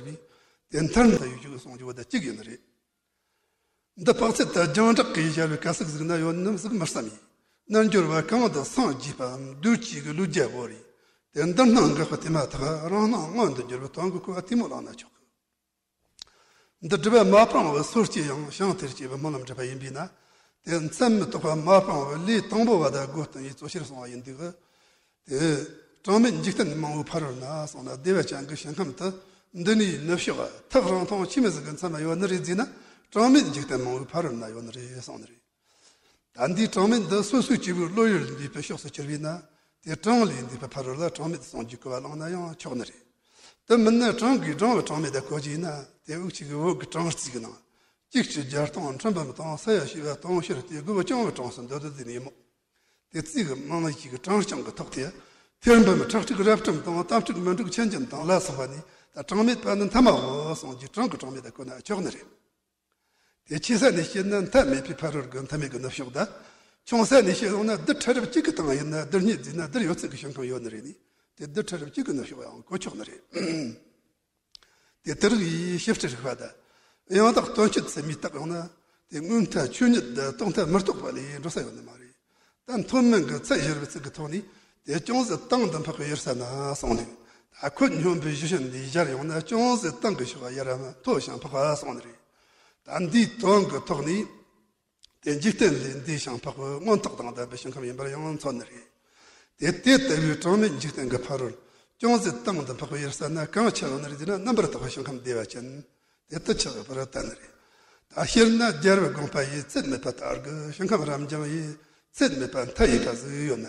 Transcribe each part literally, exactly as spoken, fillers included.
བའི་དེ་མཐར་འདི་ཡོད་ཅིག་གསུང་རྒྱུ་བ་དང་གཅིག་ཡིན་ནི་རེད། འདི་དཔག་ཚད་དུ་རྒྱང་གྲགས་ཀྱིས་སྦྱར་བའི་གལ་སྲིད་གཟིགས་ན་ཡོད་ནམ་གཟིགས་མི་བསམ་ཡིན། རྣལ་འབྱོར་བ་གང་དུ་སངས་རྒྱས་པའམ་གདུལ་བྱའི་གི་ལུས་རྒྱལ་པོ་རེད། དེ་འདིར་སྣང་འགག་པ་དེ་མ་ཐག་རང་སྣང་མངོན་དུ་གྱུར་པའི་དོན་གྱི་གོ་བ་དེ་མོ་བླངས་ན་ཆོག་གི། འདི་སྒྲུབ་པ་མ་སྤངས་པར་སོ་སྐྱེ་ཡང་བྱང་ཐེར་སྐྱེ་བའི་སྨོན་ལམ་འགྲུབ་པ་ཡིན་པས་ན། དེ་མཚམས་མི་རྟོགས་པ་མ་སྤངས་པར་ལས་དང་པོ་བ་དང་སྒོ་བསྟུན་ཡིས་གཙོ་ཆེར་གསུངས་པ་ཡིན་དུས། དེ་གྲངས་མེད་འཇིག་རྟེན་མང་པོའི་ཕ་རོལ་ན་གསུངས་ན། བདེ་བ་ཅན་གྱི་ཞིང་ཁམས་དུ་འདི་ནས་ནུབ་ཕྱོགས་ཐག་རིང་ཐུང་ཆི་མོ་ཟིག་གི་མཚམས་ན་ཡོད་ནི་རེད་ཟེར་ན། གྲངས་མེད་འཇིག་རྟེན་མང་པོའི་ཕ་རོལ་ན་ཡོད་ནི་རེད་གསུངས་ནི་རེད། ད་འདིའི་གྲངས་མེད་འདི་སོ་སོའི་སྐྱེས་བུའི་བློ་ཡུལ་འདས་པའི་ཕྱོགས་སུ་གྱུར་པས་ན། དེ་གྲངས་ལས་འདས་པའི་ཕ་རོལ་ལ་གྲངས་མེད་གསུངས་རྒྱུའི་གོ་བ་བླངས་ན་ཡང་ཆོག་ནི་རེད། དེ་མིན་ན་གྲངས་ཀྱིས་བགྲང་བའི་གྲངས་མེད་དུ་གོ་རྒྱུ་ཡིན་ན། དེ་དབུགས་གཅིག་གི་བོད་ཀྱི་གྲངས་རྩིས་ཀྱི་ནང་། གཅིག་གཅིག་བརྒྱ་སྟོང་ཁྲི་འབུམ་དང་ས་ཡ་བྱེ་བ་སྟོང་ཕྱུར་དེ་དགུ་བཅུ་གྱ་བརྒྱད་གྲངས་སུ་འདོད་དོ་ཟེར་ནས་ཡིན་མོད། དེ་རྩིས་ཀྱི་རྨང་གཞི་གི་གྲངས་རྐྱང་གི་ཐོག་དེ། ཐེར་འབུམ་ཁྲག་ཁྲིག་རབ་འབྲིང་དང་དམ་ཁྲིག་མི་འགྲིག་ཆུན་ཆུན་དང་ལ་སོགས་པ་ནི་ད་གྲངས་མེད་པ་ནི་མཐའ་མ་འོ་གསུངས་རྒྱུའི་གྲངས་ཀྱི་གྲངས་མེད་དུ་གོ་ན་ཆོག་ནི་རེད། དེ་ཆེ་ས་ནས་བཤད་ན་མཐའ་མེད་པའི་ཕ་རོལ་གྱི་མཐའ་མེད་ཀྱི་ནུབ་ཕྱོགས་དང་། ཆུང་ས་ནས་བཤད་ཡོང་ན་རྡུལ་ཕྲ་རབ་གཅིག་གི་སྟེང་ཡིན་ན། རྡུལ་སྙེད་བརྩིས་ན་རྡུལ་ཡོད་ཚད་ཀྱི་ཞིང་ཁམས་ཡོད་ནི་རེད་ནི། དེ་རྡུལ་ཕྲ་རབ་གཅིག་གི་ནུབ་ཕྱོགས་ཡང་གོ་ཆོག་ནི་རེད། དེ་དེ་རིགས་ཡིས་ཞིབ་ཕྲ་རིག་པ་དང་། ཡང་དག་དོན་སྤྱོད་ཚད་མས་བརྟག་ཡོང་ན། དེ་མངོན་མཐའ་ཆོས་ཉིད་དང་རྟོགས་མཐའ་མི་རྟོག་པ་ལས་འགྲོ་ས་ཡོད་ནི་མ་རེད། ད་མཐོ་དམན་གྱི་ཚད་གཞིར་བརྩི་གི་ཐོག་ནས། དེ་ཅུང་ཟད་དྭངས་དུ་འཕགས་པའི་ཡུལ་ས་ན་གསུངས་ནས། ད་ཁོད་སྙོམས་པའི་གཞི་ཤིན་ལས་སྦྱར་ཡོང་ན། ཅུང་ཟད་དྭངས་ཀྱི་ཕྱོགས་ཡར་མཐོ་ཞིང་འཕགས་པ་གསུངས་ནི་རེད། ད་འདིའི་དོན་གྱི་ཐོག་ནས། དེ་འཇིག་རྟེན་ལས་འདས་ཤིང་འཕགས་པའི་མངོན་རྟོགས་དང་ལྡན་པའི་ཞིང་ཁམས་ཡིན་པར་ཡང་མཚོན་ནི་རེད། དེ་དེ་ལྟ་བུའི་གྲངས་མེད་འཇིག་རྟེན་གྱི་ཕ་རོལ། ཅུང་ཟད་དྭངས་དུ་འཕགས་པའི་ཡུལ་ས་ན་གང་ཆགས་ཡོད་ནི་རེད་ཟེར་ན། རྣམ་པར་དག་པའི་ཞིང་ཁམས་བདེ་བ་ཅན། དེ་དུ་ཆགས་པར་བསྟན་ནི་རེད། ད་སྤྱིར་ན་རྒྱལ་བའི་དགོངས་པ་ཡིས། ཚད་མེད་པ་ལྟར་གྱི་ཞིང་ཁམས་རབ་འབྱམས་ཡིན། ཚད་མེད་པ་མཐའ་ཡས་པ་ཟིག་ཡོད་ན།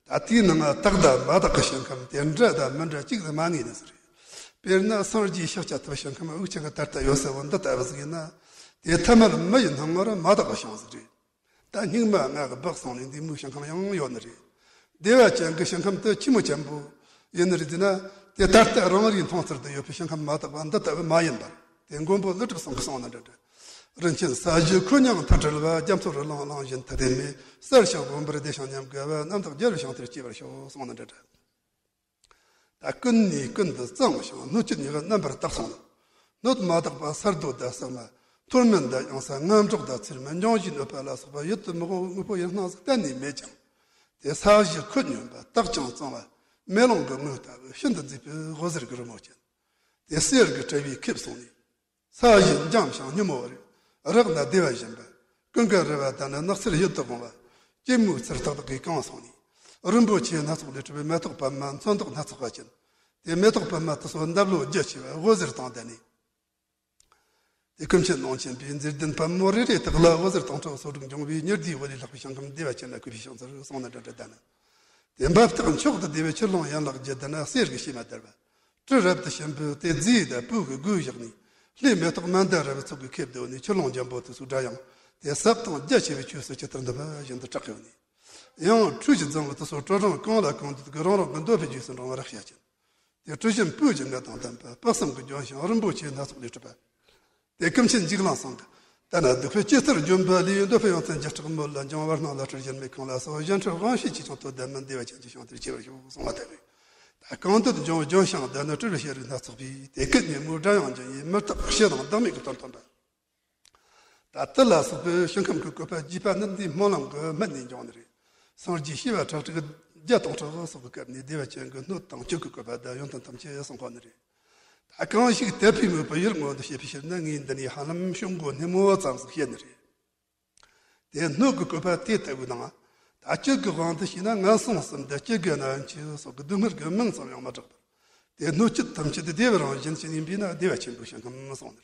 ད་དེའི་ནང་ང་དག་དང་མ་དག་གི་ཞིང་ཁམས་དེ་འདྲ་དང་མི་འདྲ་གཅིག་ཏུ་མ་ངེས་ནི་ཟིག་རེད། དཔེར་ན་སངས་རྒྱས་ཤཱཀྱ་ཐུབ་པའི་ཞིང་ཁམས་དབུགས་ཆེན་གྱི་དར་ལྟ་ཡོད་ཟེར་བ་འདི་ལྟ་བུ་ཟིག་ཡིན་ན། དེ་ཐ་མལ་མི་ཡི་སྣང་ངོར་མ་དག་པའི་ཞིང་ཟིག་རེད། ད་སྙིགས་མ་ལྔ་གི་སྦགས་སོང་ནས་འདི་མོའི་ཞིང་ཁམས་ཡང་ཡོད་ནི་རེད། བདེ་བ་ཅན་གྱི་ཞིང་ཁམས་དེ་ཆི་མོ་ཅན་པོ་ཡིན་ནི་རེད་ཟེར་ན། དེ་ད་ལྟ་རང་རེའི་མཐོང་ཚུལ་དུ་ཡོད་པའི་ཞིང་ཁམས་མ་དག་པ་འདི་ལྟ་བུ་མ་ཡིན་པར། དེ་མགོན་པོ་ཀླུ་སྒྲུབ་ཚང་གིས་གསུངས་ནི་འདྲ་འདྲ། རིན་ཆེན་ས་གཞི་ཁོད་སྙོམས་མཐའ་བྲལ་བ། རྒྱ་མཚོ་རི་ལུང་གླིང་བཞིན་མཐའ་ལྡན་མའི། གསེར་ཞུན་བུམ་པར་བདེ་ཞིང་ཉམས་དགའ་བ། རྣམ་དག་རྒྱལ་བའི་ཞིང་དེར་སྐྱེ་བར་ཤོག་གསུངས་ནི་འདྲ་འདྲ། ད་ཀུན་ནས་ཀུན་ཏུ་གཙང་ཞིང་སྣོད་བཅུད་ཉིད་རྣམ་པར་དག་སོང་ན། སྣོད་མ་དག་པ་ས་རྡོ་དང་ཟེགས་མ། ཐོར་མེད་དང་ཡང་ས་རྔམ་སྒྲོག་དང་ཚེར་མ། འབྱུང་བཞིའི་གནོད་པ་ལ་སོགས་པ་ཡིད་དུ་མི་འོང་དངོས་པོ་ཡིན་སྣང་ཟིག་གཏན་ནས་མེད་ཅིང་། དེ་ས་གཞི་ཁོད་སྙོམས་པ་དག་ཅིང་གཙང་བ། མེ་ལོང་གི་ངོས་ལྟ་བུ་ཤིན་ཏུ་མཛེས་པའི་འོད་ཟེར་གྱི་རི་མོ་ཅན། དེ་གསེར་གྱི་དྲ་བས་ཁེབས་སོང་ནས། ས་གཞི་འཇམ་ཞིང་སྙོམས་པོ་རེད། རགས་ན་བདེ་བ་བཞིན་པ། ཀུན་དགའ་རི་བ་དང་ནི་ནགས་ཚལ་ཡིད་དུ་འོང་བ། སྐྱེད་མོས་ཚལ་ཏག་ཏག་གིས་གང་སོང་ནས། རིན་པོ་ཆེ་སྣ་ཚོགས་ལས་གྲུབ་པའི་མེ་ཏོག་པད་མ་ཚོན་མདོག་སྣ་ཚོགས་པ་ཅན། དེ་མེ་ཏོག་པད་མ་དེ་ཚོ་འདབ་ལོ་རྒྱ་ཆེ་བ་འོད་ཟེར་དང་ལྡན་ནས། དེ་ཀུན་མཁྱེན་ཀློང་ཆེན་པོས་མཛེས་ལྡན་པད་མོ་རེ་རེ་དག་ལ་འོད་ཟེར་དང་འཕྲོག་སོ་དྲུག་འབྱུང་བའི་ཉི་ཟླའི་འོད་ལས་ལྷག་པའི་ཞིང་ཁམས་བདེ་བ་ཅན་ལ་བཀོད་པའི་ཞིང་ཚུལ་གསུངས་ནི་འདྲ་འདྲ་ལྡན། དེ་འབབ་སྟེགས་མཆོག་ཏུ་བདེ་བའི་ཆུ་ཀླུང་ཡན་ལག་བརྒྱད་དེ་ན་གསེར་གྱི་ཕྱེ་མ་བརྡར་བ། དྲི་རབ་ཏུ་ཞིམ་པོས་དེ་རྫས་དང་སྤོས་ཀྱི་སྒོས་བཞག་ནས། ལྷའི་མེ་ཏོག་མན་དཱ་ར་བའི་ཚོགས་ཀྱིས་ཁེབས་འདུག་ནས། ཆུ་ཀླུང་འཇམ་པོ་དེ་ཚོའི་སྒྲ་དབྱངས་དེ་ཟབ་དང་རྒྱ་ཆེ་བའི་ཆོས་སུ་ཇི་ལྟར་འདུ་བ་བཞིན་དུ་གྲགས་ཡོད་ནས། ཡང་ཁྲུས་ཀྱི་རྫིང་བུ་དེ་ཚོ་དྲོད་རང་གང་ལ་གང་འདུལ་གྱི་རང་རང་གི་འདོད་པའི་རྗེས་སུ་འབྲང་བར་བྱ་ཅན། དེ་དྲི་ཞིམ་སྤོས་ཀྱི་ངད་དང་ལྡན་པ། དཔག་བསམ་གྱི་ལྗོན་ཤིང་རིན་པོ་ཆེ་སྣ་ཚོགས་ལས་གྲུབ་པ། དེ་ཀུན་མཁྱེན་འཇིགས་གླིང་ཚང་གིས། ལྟ་ན་སྡུག་པའི་སྐྱེ་ཚུལ་འཇོམས་པ་ལས། འདོད་པའི་ཡོན་ཏན་བརྒྱད་ཕྲག་མོད་ལ་འབྱུང་བ། སྣང་ལ་དྲི་ཞིམ་མེ་ཁོང་ལ་སོགས། གཞན་འཕྲུལ་དབང་ཤེས་ཀྱིས་ཀྱང་དོ་ལྡན་མིན། བདེ་བ་ཅན་གྱི་ཞིང་དེར་སྐྱེ་བར་ཤོག་གསུངས་པ་ལྟ་བུའི། ད་གང་འདོད་འབྱུང་བའི་ལྗོན་ཤིང་དང་ནི། དྲི་རོ་ཤེས་རིག་སྣ་ཚོགས་པའི། དེ་ཀུན་ཉིན་མོའི་སྒྲ་དབྱངས་ཀྱང་ཡིན། མི་རྟག་ཕྱི་དང་བདག་མེད་ཀྱི་དོན་སྟོན་པ། ད་དེ་ལ་སོགས་པའི་ཞིང་ཁམས་ཀྱི་བཀོད་པ་རྒྱས་པ་ནི་འདིའི་སྨོན་ལམ་གྱི་སྨད་ནས་འབྱུང་ནི་རེད། སངས་རྒྱས་བྱེ་བ་ཁྲག་ཁྲིག་བརྒྱ་སྟོང་ཕྲག་སོགས་ཀྱི་སྐབས་ནས་བདེ་བ་ཅན་གྱི་སྣོད་དང་བཅུད་ཀྱི་བཀོད་པ་དང་ཡོན་ཏན་ཐམས་ཅད་གསུངས་གོ་ནི་རེད། ད་གང་ཞིག་དད་པས་མོས་པའི་ཡུལ་མངོན་དུ་བྱེད་པའི་ཕྱིར་ན། ངས་འདི་ནས་ཧ་ལམ་ཤོག་མགོ་སྣེ་མོ་ཙམ་ཞིག་བཤད་ནི་རེད། དེ་སྣོད་ཀྱི་བཀོད་པ་དེ་ལྟ་བུའི་ནང་། ད་བཅུད་ཀྱི་དབང་དུ་བྱས་ན་ངན་སོང་གསུམ་དང་སྐྱེ་རྒ་ན་འཆི་སོགས་ཀྱི་སྡུག་བསྔལ་གྱི་མིང་ཙམ་ཡང་མི་གྲགས་པར། དེ་སྣོད་བཅུད་ཐམས་ཅད་བདེ་བའི་རང་བཞིན་ཅན་ཡིན་པས་ན་བདེ་བ་ཆེན་པོའི་ཞིང་ཁམས་གསུངས་ནི་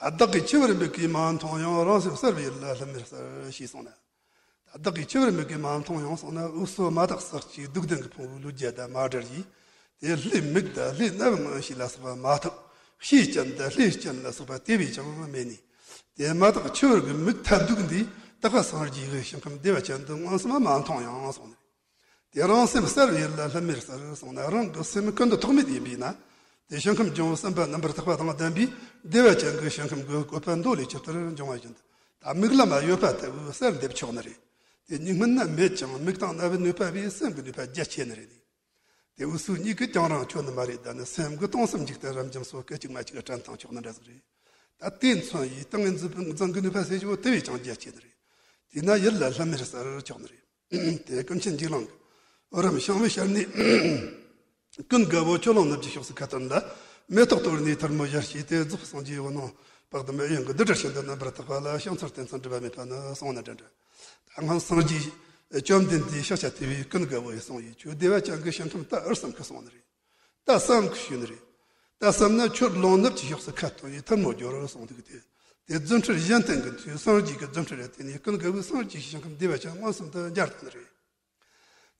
རེད། ད་བདག་གིས་འཆི་བར་དམིགས་ཀྱིས་མ་མཐོང་ཡང་། རང་སེམས་གསལ་བའི་ཡུལ་ལ་ལྷམ་མེར་གསལ་ཞེས་གསུངས་ན། ད་བདག་གིས་འཆི་བར་དམིགས་ཀྱིས་མ་མཐོང་ཡང་གསུངས་ན། འུ་ཚོ་མ་དག་ས་གཅིག་སྡུག་ལྡན་གྱི་ཕུང་པོའི་ལུས་རྒྱུད་དང་མ་བྲལ་ཡིས། དེ་ལྷའི་མིག་དང་ལྷའི་རྣ་བའི་མངོན་ཤེས་ལ་སོགས་པ་མ་ཐོབ། ཤེས་ཅན་དང་ལྷའི་སྤྱན་ལ་སོགས་པ་དེ་བས་ཀྱང་མེད་ནས། དེ་མ་དག་འཆི་བར་གྱི་དམིགས་ཐབས་སྡུག་འདིས་དག་པ་སངས་རྒྱས་ཀྱི་ཞིང་ཁམས་བདེ་བ་ཅན་དུ་མངོན་སུམ་མ་མཐོང་ཡང་གསུངས་ནས། དེ་རང་སེམས་གསལ་བའི་ཡུལ་ལ་ལྷམ་མེར་གསལ་གསུངས་ན། རང་གི་སེམས་ཀུན་ཏུ་ཐོགས་མེད་ཡིན་པས་ན། དེ་ཞིང་ཁམས་འབྱུང་བ་གསུམ་པ་རྣམ་པར་དག་པ་དང་ལྡན་པས། བདེ་བ་ཅན་གྱི་ཞིང་ཁམས་ཀྱི་བཀོད་པ་མདོ་ལས་ཇི་ལྟར་འབྱུང་བ་བཞིན་དུ། ད་མིག་ལམ་ཡོད་པ་ལྟ་བུའི་གསལ་འདེབས་ཆོག་ནི་རེད། དེ་མིག་སྨིན་ན་མེད་ཀྱང་མིག་དང་རྣ་བའི་ནུས་པ་བས་སེམས་ཀྱི་ནུས་པ་རྒྱ་ཆེ་ནི་རེད། དེ་འུ་སུ་གཉིས་ཀྱིས་ཀྱང་རང་ཁྱོད་ནི་མ་རེད། ད་ནི་སེམས་ཀྱི་སྟོང་གསུམ་འཇིག་རྟེན་རབ་འབྱམས་སོགས་སྐད་ཅིག་མ་གཅིག་དྲན་དང་ཆོག་ནི་འདྲ་ཟིག་རེད། ད་དེ་མཚོན་ཡིས་ཏིང་ངེ་འཛིན་འཛིན་གྱི་ནུས་པ་ཟེར་རྒྱུ་བོ་དེ་བས་ཀྱང་རྒྱ་ཆེ་ནི་རེད། དེས་ན་ཡུལ་ལ་ལྷམ་མེར་གསལ་ཆོག་ནི་རེད། དེ་ཀུན་མཁྱེན་འཇིགས་གླིང་གི་འོ་རམ་ཤང་བུ་ཤར་ནས། ཀུན་དགའ་བོ་ཁྱོད་ལོངས་ནུབ་ཀྱི་ཕྱོགས་སུ་ཁ་བཏོན་ལ། མེ་ཏོག་གཏོར་ནས་ཐལ་མོ་སྦྱར་བྱས་ཏེ། རྫོགས་སངས་རྒྱས་འོད་སྣང་དཔག་ཏུ་མེད་དབྱིངས་ཀྱི་རྡུལ་བྲལ་ཤིན་ཏུ་རྣམ་པར་དག་པ་ལ། ཕྱག་འཚལ་རྟེན་མཚན་སྒྲིབ་པ་མེད་པ་ནི་གསུངས་ནི་འདྲ་འདྲ། ད་སྔོན་སངས་རྒྱས་བཅོམ་ལྡན་འདས་ཕྱག་བྱ་ཐུལ་བས་ཀུན་དགའ་བོ་ཡི་གསུང་ཡིས། ཁྱོད་བདེ་བ་ཅན་གྱི་ཞིང་ཁམས་ད་འུར་ཙམ་ཁུ་གསུངས་ནི་རེད། ད་བསམ་ཁུ་ཞུས་ནི་རེད། ད་བསམ་ན་ཁྱོད་ལོངས་ནུབ་ཀྱི་ཕྱོགས་སུ་ཁ་བཏོན་ཡིས་ཐལ་མོ་སྦྱོར་གསུངས་འདུག་སྟེ། དེ་རྫུ་འཕྲུལ་གཞན་བསྟན་གྱི་མཐུས་སངས་རྒྱས་ཀྱི་རྫུ་འཕྲུལ་རེ་བསྟན་ནས་ཀུན་དགའ་བོས་སངས་རྒྱས་ཀྱི་ཞིང་ཁམས་བདེ་བ་ཅན་མངོན་སུམ་དུ་མཇལ་བཏང་ནི་རེད།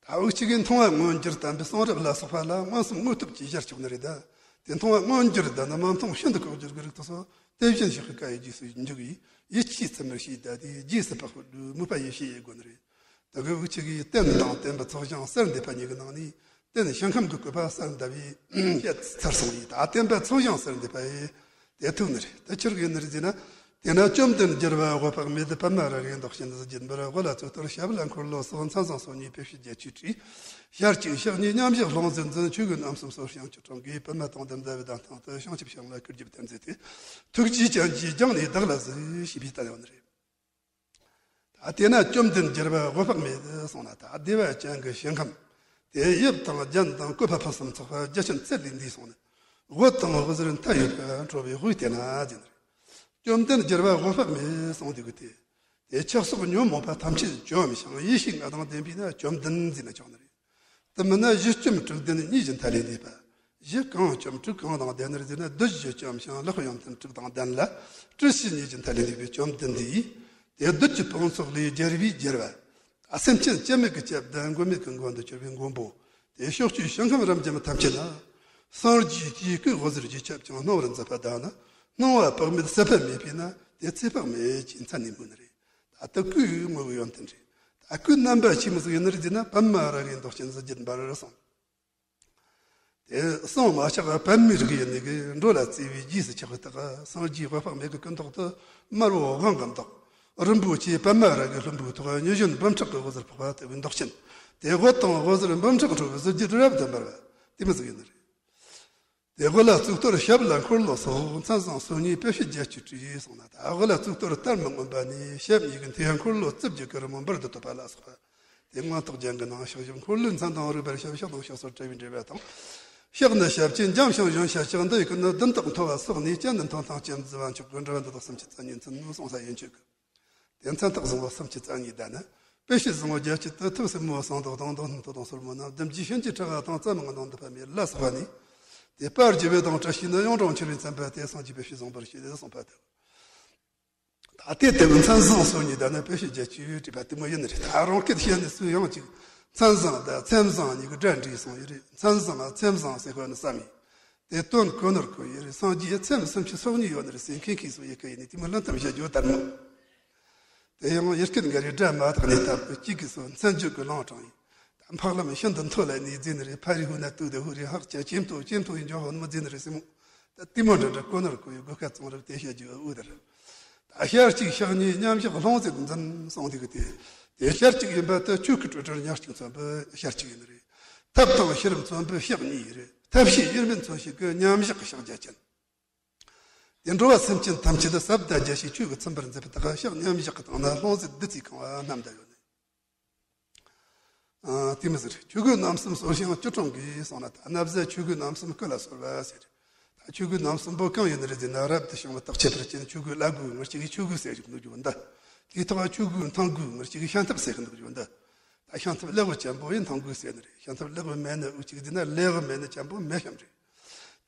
ད་འུ་ཅག་གིས་མཐོང་བ་མངོན་གྱུར་དམ་པའི་གསུང་རབ་ལ་སོགས་པ་ལ་མངོན་སུམ་དངོས་སྟོབས་ཀྱིས་གཞལ་ཆོག་ནི་རེད་ད། དེ་མཐོང་བ་མངོན་གྱུར་ད་ནི་མ་མཐོང་ཤིན་ཏུ་ལྐོག་གྱུར་གྱི་རིགས་དེ་ཚོ་དེ་བཞིན་གཤེགས་པའི་བཀའ་ཡི་རྗེས་སུ་འཇུག་ཡིས་ཡིད་ཆེས་ཚིམ་མར་བྱས། ད་དེ་རྗེས་སུ་དཔག་པའི་ལུས་མོས་པ་ཡིས་བྱས་ཡེ་དགོས་ནི་རེད། ད་གི་འུ་ཅག་གིས་རྟེན་དང་བརྟེན་པའི་ཚོགས་ཞིང་གསལ་འདེབས་པ་གཉིས་ཀྱི་ནང་ནས། རྟེན་ཞིང་ཁམས་ཀྱི་བཀོད་པ་གསལ་འདེབས་པའི་བཤད་ཚར་སོང་ཡིས། ད་བརྟེན་པའི་ཚོགས་ཞིང་གསལ་འདེབས་པ་ཡིས། དེ་ཐུག་ནི་རེད། དེ་ཆི་རིགས་ཡིན་ནི་རེད་ཟེར་ན། དེས་ན་བཅོམ་ལྡན་རྒྱལ་བ་འོད་དཔག་མེད་པདྨ་རཱ་གའི་མདོག་ཅན་གཟི་བརྗིད་འབར། དབུ་ལ་གཙུག་ཏོར་ཞབས་ལ་འཁོར་ལོ་སོགས། མཚན་བཟང་སོ་གཉིས་དཔེ་བྱད་བརྒྱད་ཅུས་བྲིས། ཞལ་གཅིག་ཕྱག་གཉིས་མཉམ་བཞག་ལྷུང་བཟེད་འཛིན། ཆོས་གོས་རྣམ་གསུམ་གསོལ་ཞིང་སྐྱིལ་ཀྲུང་གིས། པདྨ་དང་ལྡན་ཟླ་བའི་གདན་སྟེང་དུ། བྱང་ཆུབ་ཤིང་ལ་སྐུ་རྒྱབ་བརྟེན་མཛད་དེ། ཐུགས་རྗེའི་སྤྱན་གྱིས་བརྐྱངས་ནས་བདག་ལ་གཟིགས་ཞེས་པའི་བསྟན་ཡོད་ནི་རེད། ད་དེས་ན་བཅོམ་ལྡན་རྒྱལ་བ་འོད་དཔག་མེད་གསུངས་ན། ད་བདེ་བ་ཅན་གྱི་ཞིང་ཁམས་དེ་དབྱིབས་དང་རྒྱན་དང་བཀོད་པ་ཕུན་སུམ་ཚོགས་པ་རྒྱ་ཆེན་ཚད་ལས་འདས་སོང་ནས། འོད་དང་འོད་ཟེར་མཐའ་ཡས་པ་འཕྲོ་བའི་དབུས་དེ་ན་ཟེར་ནས། བཅོམ་ལྡན་རྒྱལ་བ་འོད་དཔག་མེད་གསུངས་དུས་ཀྱི་དེ། དེ་ཆགས་སོགས་ཉོན་མོངས་པ་ཐམས་ཅད་བཅོམ་ཞིང་ཡེ་ཤེས་ལྔ་དང་ལྡན་པས་ན་བཅོམ་ལྡན་ཟེར་ན་ཆོག་ནི་རེད། དེ་མིན་ན་གཞི་བཅོམ་དྲུག་ལྡན་གཉིས་ཀྱི་མཐའ་ལས་འདས་པ། གཞི་གང་བཅོམ་དྲུག་གང་དང་ལྡན་ནི་རེད་ཟེར་ན། བདུད་བཞི་བཅོམ་ཞིང་ལེགས་པའི་ཡོན་ཏན་དྲུག་དང་ལྡན་ལ། སྲིད་ཞི་གཉིས་ཀྱི་མཐའ་ལས་འདས་པའི་བཅོམ་ལྡན་འདས་ཡིས། དེ་བདུད་ཀྱི་དཔུང་ཚོགས་ལས་རྒྱལ་བའི་རྒྱལ་བ། སེམས་ཅན་སྐྱབས་མེད་ཀྱི་སྐྱབས་དང་མགོན་མེད་ཀྱི་མགོན་དུ་གྱུར་པའི་མགོན་པོ། དེ་ཕྱོགས་བཅུའི་ཞིང་ཁམས་རབ་འབྱམས་ཐམས་ཅད་ན། སངས་རྒྱས་ཀྱི་སྐུའི་འོད་ཟེར་གྱིས་ཁྱབ་ཅིང་སྣང་བར་མཛད་པ་དག་ནི། སྣང་བ་དཔག་མེད་ཟད་པ་མེད་པས་ན་དེ་ཚེ་དཔག་མེད་ཅེས་མཚན་ནས་སྨོས་ནི་རེད། ད་ལྟ་སྐུའི་དངོས་པོའི་ཡོན་ཏན་རེད། ད་སྐུའི་རྣམ་པ་ཆི་མོ་ཟིག་ཡིན་ནི་རེད་ཟེར་ན། པདྨ་རཱ་གའི་མདོག་ཅན་གཟི་བརྗིད་འབར་གསུངས། དེ་གསུང་མ་ཆགས་པདྨའི་རིགས་ཡིན་ནི་གི། འགྲོ་ལ་བརྩེ་བའི་རྗེས་སུ་ཆགས་པའི་རྟགས། སངས་རྒྱས་འོད་དཔག་མེད་ཀྱི་སྐུ་མདོག་ཏུ། དམར་པོ་དབང་གི་མདོག་རིན་པོ་ཆེ་པདྨ་རཱ་གའི་ལྷུན་པོའི་ཐོག་ཉི་གཞོན་འབུམ་ཕྲག་གི་འོད་ཟེར་ཕོག་པ་ལྟ་བུའི་མདོག་ཅན། དེ་འོད་དང་འོད་ཟེར་འབུམ་ཕྲག་འཕྲོ་བའི་གཟི་བརྗིད་རབ་ཏུ་འབར་བ་དེ་མོ་ཟིག་ཡིན་ནི་རེད། དེ་དབུ་ལ་གཙུག་ཏོར་ཞབས་ལ་འཁོར་ལོ་སོགས། མཚན་བཟང་སོ་གཉིས་དཔེ་བྱད་བརྒྱད་ཅུས་བྲིས་གསུངས་ན། ད་དབུ་ལ་གཙུག་ཏོར་ལྟར་མི་མངོན་པ་ནས། ཞབས་གཉིས་ཀྱི་མཐིལ་འཁོར་ལོ་རྩིབས་བརྒྱད་ཀྱི་རི་མོ་འབུར་དུ་དོད་པ་ལ་སོགས་པ། དེ་མངོན་རྟོགས་རྒྱན་གྱི་ནང་ཕྱག་བཞི་འཁོར་ལོའི་མཚན་དང་རིགས་པར་ཞབས། ཕྱག་དང་ཕྱག་སོར་བྲལ་བའི་འབྲེལ་བ་དང་། ཕྱག་ནི་ཞབས་ཀྱིས་འཇམ་ཞིང་གཞོན་ཤ་ལྕགས། མདུན་ཡི་ཀུན་ནི་བདུན་དག་མཐོ་བ་སོགས་ནས། སྤྱན་ནི་མཐོན་མཐིང་ཅན་གཟི་བ་མཆོག་གི། འགྲོ་བ་འདི་དག་སུམ་ཅུ་རྩ་གཉིས་མཚོན། གསུངས་ས་ཡན་ཆོད་ཀྱི། དེ་མཚན་རྟགས་བཟང་པོ་སུམ་ཅུ་རྩ་གཉིས་ལྡན་ནི། དཔེ་བྱད་བཟང་པོ་བརྒྱད་ཅུ་དེ། ཐུགས་སེར་མོ་ཟངས་མདོག་དང་། མདོག་སྣུམ་མཐོ་དང་སོར་མོ་རྣམས། ལྡུམ་རའི་ཤིན་ཏུ་ཕྲ་བ་དང་། རྩ་མི་མངོན་དང་འདུ་བ་མེད་ལ་སོགས་པ་ནི། དེ་དཔལ་གྱི་དབུས་དང་བྲལ་ཞིང་ནི། གཡུང་དྲུང་ཆེན་པོའི་མཚན་པ་དེ། སངས་རྒྱས་དཔེ་བྱད་བཟང་པོར་བྱས་ཏེ་གསུངས་པ་དེ། ད་ལྟའི་དེ་མཚན་བཟང་སོ་གཉིས་ལྡན་ནི། དཔེ་བྱད་བརྒྱད་ཅུས་བྲིས་པ་དེ་མོ་ཡིན་ནི་རེད། ད་རང་སྐད་བཤད་ནི་སུ་ཡང་ཅིག་མཚན་བཟང་དང་ཚེམས་བཟང་གཉིས་ཀྱི་སྒྲ་འདྲེས་སོང་ཡི་རེད། མཚན་བཟང་ཚེམས་བཟང་ཟེར་གོ་ནི་བསམ་ཡི། དེ་དོན་གོ་ནོར་གོ་ཡི་རེད། སངས་རྒྱས་ཚེམས་སུམ་ཅུ་སོ་གཉིས་ཡོད་ནི་རེད་ཟེར། མཁན་མཁན་སོ་ཡི་གེ་ཡིན་ནི་དེ་མོ་ལན་ཐམ་བཤད་རྒྱུ་ལྟར་མོ། དེ་ཡང་ཡི་གེ་འགའ་རེ་སྒྲ་མ་དག་ནས་བཏབ་གི། གཅིག་གིས་སོ་མཚན་བརྗོད་ཀྱི་ལུང་དྲངས་ཡི། ད་འཕགས་ལམ་ཤིན་ཏུ་མཐོ་ལ་ནི་ཟེར་ནི་རེད། ཕ་རི་ཧུ་ན་ཏུ་དེ་ཧུ་རི་ཧག་ཅ་ཅེམ་ཏོ་ཅེམ་ཏོ་ཡི་འཇོག་ཧོན་མོ་ཟེར་ནི་རེད་ཟེར་མོ། ད་དེ་མོ་འདྲ་འདྲ་གོ་ནོར་གོ་ཡི། གོ་ཁ་ཙང་རབ་དེ་བཤད་རྒྱུ་འུ་དར། ད་ཞལ་གཅིག་ཕྱག་གཉིས་མཉམ་བཞག་ལྷུང་བཟེད་འཛིན་གསུངས་དེ་གི་དེ། དེ་ཞལ་གཅིག་ཡིན་པ་དེ་ཆོས་སྐུ་སྤྲོས་བྲལ་ཉག་གཅིག་མཚོན་པའི་ཞལ་གཅིག་ཡིན་ནི་རེད། ཐབས་དང་ཤེས་རབ་མཚོན་པའི་ཕྱག་གཉིས་ཡིན་རེད། ཐབས་ཤེས་དབྱེར་མེད་མཚོན་བྱེད་ཀྱི་མཉམ་བཞག་གི་ཕྱག་རྒྱ་ཅན། དེ་འགྲོ་བ་སེམས་ཅན་ཐམས་ཅད་ཟབ་དང་རྒྱས་ཤིང་ཆོས་ཀྱིས་ཚིམ་པར་མཛད་པའི་རྟགས། ཕྱག་མཉམ་བཞག་གི་སྟེང་ན་ལྷུང་བཟེད་བདུད་རྩིས་གང་བ་བསྣམས་བསྡད་ཡོད་ནི། ཨ། དེ་མི་ཟེར། ཆོས་གོས་རྣམ་གསུམ་གསོལ་ཞིང་སྐྱིལ་ཀྲུང་གིས་གསུངས་ན། ད་ན་བཟའ་ཆོས་གོས་རྣམ་གསུམ་སྐུ་ལ་གསོལ་བ་ཟེར། ད་ཆོས་གོས་རྣམ་གསུམ་པོ་གང་ཡིན་ནི་རེད་ཟེར་ན། རབ་ཏུ་བྱུང་བའི་རྟགས་ཁྱད་པར་ཅན་ཆོས་གོས་བླ་གོས་ངར་གཅིག་གིས་ཆོས་གོས་ཟེར་གྱི་འདུག་རྒྱུ་འདི། དེའི་ཐོག་ཆོས་གོས་མཐང་གོས་ངར་གཅིག་གིས་ཤམ་ཐབས་ཟེར་གྱི་འདུག་རྒྱུ་འདི། ད་ཤམ་ཐབས་ཀླད་པ་ཅན་པོ་ཡིན་མཐང་གོས་ཟེར་ནི་རེད། ཤམ་ཐབས་ཀླད་པ་མེད་ནི་འུ་ཅིག་ཟེར་ན། ཀླད་པ་མེད་ནི་ཅན་པོ་མེད་ཤམ་རེད།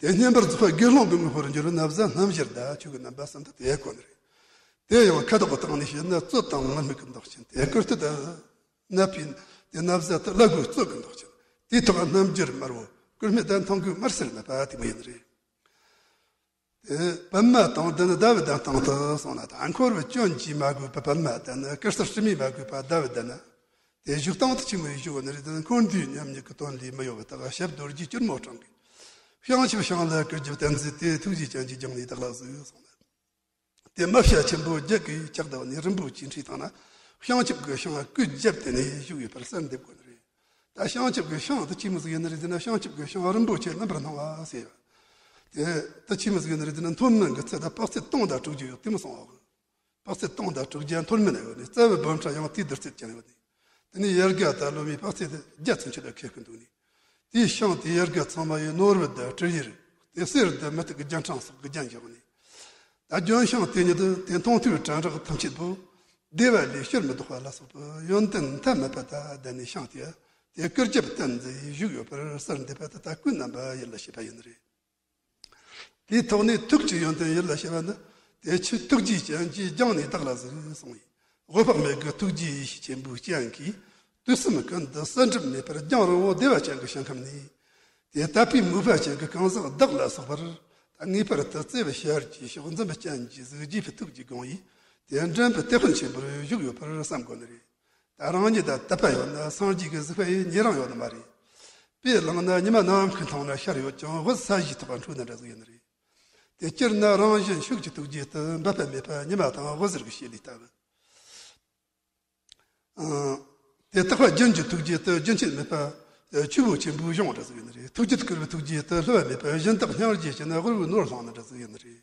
དེ་བསྙེན་པར་རྫོགས་པ་དགེ་སློང་གི་དངོས་པོར་འགྱུར། ན་བཟའ་སྣམ་བཞིར་ད་ཆོས་གོས་རྣམ་པ་གསུམ་དུ་དེ་གོ་ནི་རེད། དེ་ཡང་ཁ་དོག་གི་སྟེང་ནས་བཤད་ན་བཙོད་དང་ངུར་སྨྲིག་གི་མདོག་ཅན། དེ་སྐུ་སྟོད་དུ་ནབ་པའི་དེ་ན་བཟའ་དེ་བླ་གོས་བཙོད་ཀྱི་མདོག་ཅན། དེའི་ཐོག་སྣམ་སྦྱར་དམར་པོ་སྐུ་སྨད་དུ་མཐང་གོས་དམར་སེར་ནབ་པ་དེ་མོ་ཡིན་ནི་རེད། དེ་པདྨ་དང་ལྡན་ཟླ་བའི་གདན་སྟེང་དུ་སོང་ན། ད་འཁོར་བའི་སྐྱོན་གྱིས་མ་གོས་པའི་པདྨ་དང་ནི། བསྐལ་གསར་སྲིབ་མས་མ་གོས་པ་ཟླ་བའི་གདན་ན། དེ་བཞུགས་སྟངས་དེ་ཆི་མོ་ཡིན་ཞུ་བ་ནི་རེད། འཁོར་འདས་མཉམ་ཉིད་ཀྱི་དོན་ལས་མི་གཡོ་བའི་རྟགས། ཞབས་རྡོ་རྗེ་སྐྱིལ་མོ་ཀྲུང་གིས། བྱང་ཆུབ་ཤིང་ལ་སྐུ་རྒྱབ་བརྟེན་མཛད་དེ། ཐུགས་རྗེའི་སྤྱན་གྱིས་བརྐྱངས་ནས་བདག་ལ་གཟིགས་གསུངས་ལ། དེ་དམར་ཤ་ཆེན་པོ་བརྒྱད་ཀྱིས་ཕྱག་བརྡབས་ནས་རིན་པོ་ཆེའི་ཁྲི་སྟེང་ན། བྱང་ཆུབ་ཀྱི་ཤིང་སྐུ་རྒྱབ་བརྟེན་ནས་བཞུགས་ཡོད་པར་གསལ་འདེབས་དགོས་ནི་རེད། ད་བྱང་ཆུབ་ཀྱི་ཤིང་དེ་ཆི་མོ་ཟིག་ཡིན་ནི་རེད་ཟེར་ན། བྱང་ཆུབ་ཀྱི་ཤིང་རིན་པོ་ཆེ་རྣམ་པར་སྣང་བ་ཟེར་བ། དེ་དེ་ཆི་མོ་ཟིག་ཡིན་ནི་རེད་ཟེར་ན། མཐོ་དམན་གྱི་ཚད་དེ་དཔག་ཚད་སྟོང་དང་དྲུག་བརྒྱ་ཡོད། དེ་མོ་སོང་བ། དཔག་ཚད་སྟོང་དང་དྲུག་བརྒྱ་མཐོ་དམན་ཡོད་ནི། རྩ་བའི་བུམ་ཕྲ་ཡང་དེའི་བསྡུར་ཚད་ཅན་ཡོད་ནི། དེ་ནས་ཡལ་ག་དང་ལོ་མའི་དཔག་ཚད་དེ་བརྒྱ་ཚུན་ཆད་ལ་ཁེལ་ཀི་འདུག་ནི། དེའི་ཤིང་དེའི་ཡལ་ག་ཚང་མ་ཡི་ནོར་བུ་དང་དྲི་ཡིས་རེག། དེ་གསེར་དང་མུ་ཏིག་གི་རྒྱན་ཕྲེང་སོགས་ཀྱིས་བརྒྱན་བཞག་ནི། ད་ལྗོན་ཤིང་དེ་ཉིད་དེ་མཐོང་ཐོས་དྲན་རེག་ཐམས་ཅད་པོ། བདེ་བ་ལས་ཕྱིར་མི་ལྡོག་པ་ལ་སོགས་པའི་ཡོན་ཏན་ཐ་མལ་པ་དང་ལྡན་ནས། ཤིང་དེ་དེ་སྐུ་རྒྱབ་བརྟེན་མཛད་བཞུགས་ཡོད་པར་གསལ་འདེབས་པ་དེ་ད་ཀུན་རྣམ་པ་ཡིད་ལ་བྱེད་པ་ཡིན་ནི་རེད། དེའི་ཐོག་ནས་ཐུགས་ཀྱི་ཡོན་ཏན་ཡིད་ལ་བྱེད་པ་ནི། དེ་ཆུ་ཐུགས་རྗེའི་སྤྱན་གྱིས་བརྒྱངས་ནས་བདག་ལ་གཟིགས་གསུངས་པས། འོད་དཔག་མེད་ཀྱི་ཐུགས་རྗེའི་ཡེ་ཤེས་ཆེན་པོའི་སྤྱན་གྱིས་དུས་གསུམ་ཀུན་ཏུ་གསལ་འགྲིབ་མེད་པར་རྒྱང་རིང་པོ་བདེ་བ་ཅན་གྱི་ཞིང་ཁམས་ནས། དེ་དད་པའི་མོས་པ་ཅན་གྱི་གང་ཟག་བདག་ལ་སོགས་པར། ད་ངེས་པར་དུ་བརྩེ་བའི་ཞལ་གྱིས་ཕྱག་འཛུམ་སྤྱན་གྱིས་གཟིགས། རྗེས་པའི་ཐུགས་ཀྱིས་དགོངས་ཡས། དེ་འདྲེན་པའི་དེད་དཔོན་ཆེན་པོར་བཞུགས་ཡོད་པར་བསམ་དགོས་ནི་རེད། ད་རང་ཉིད་ད་དད་པ་ཡོད་ན་སངས་རྒྱས་ཀྱི་གཟིགས་པ་ཡི་ཉེ་རིང་ཡོད་ནི་མ་རེད། དཔེ་བླངས་ན་ཉི་མ་ནམ་མཁའི་མཐོངས་ན་ཤར་ཡོད་ཀྱང་། འོད་ས་གཞིའི་ཐོག་འཕྲོ་ནི་འདྲ་ཟིག་ཡིན་ནི་རེད། དེ་སྤྱིར་ན་རང་བཞིན་ཤུགས་ཀྱི་ཐུགས་རྗེ་དེ་འབད་པ་མེད་པ་ཉི་མ་དང་འོད་ཟེར་གྱི་བྱེད་ལས་ལྟ་བུ། ཨང་། དེ་དག་པ་རྒྱུན་གྱི་ཐུགས་རྗེ་དེ་རྒྱུན་ཆད་མེད་པ་ཆུ་བོ་ཆེན་པོའི་གཞུང་འདྲ་ཟིག་ཡིན་ནི་རེད། ཐུགས་རྒྱུད་བསྐུལ་བའི་ཐུགས་རྗེ་དེ་བསླུ་བ་མེད་པ་སྦྱིན་བདག་སྙིང་རྗེ་བྱེད་ན་དབུལ་བའི་ནོར་བསླངས་ནི་འདྲ་ཟིག་ཡིན་ནི་རེད།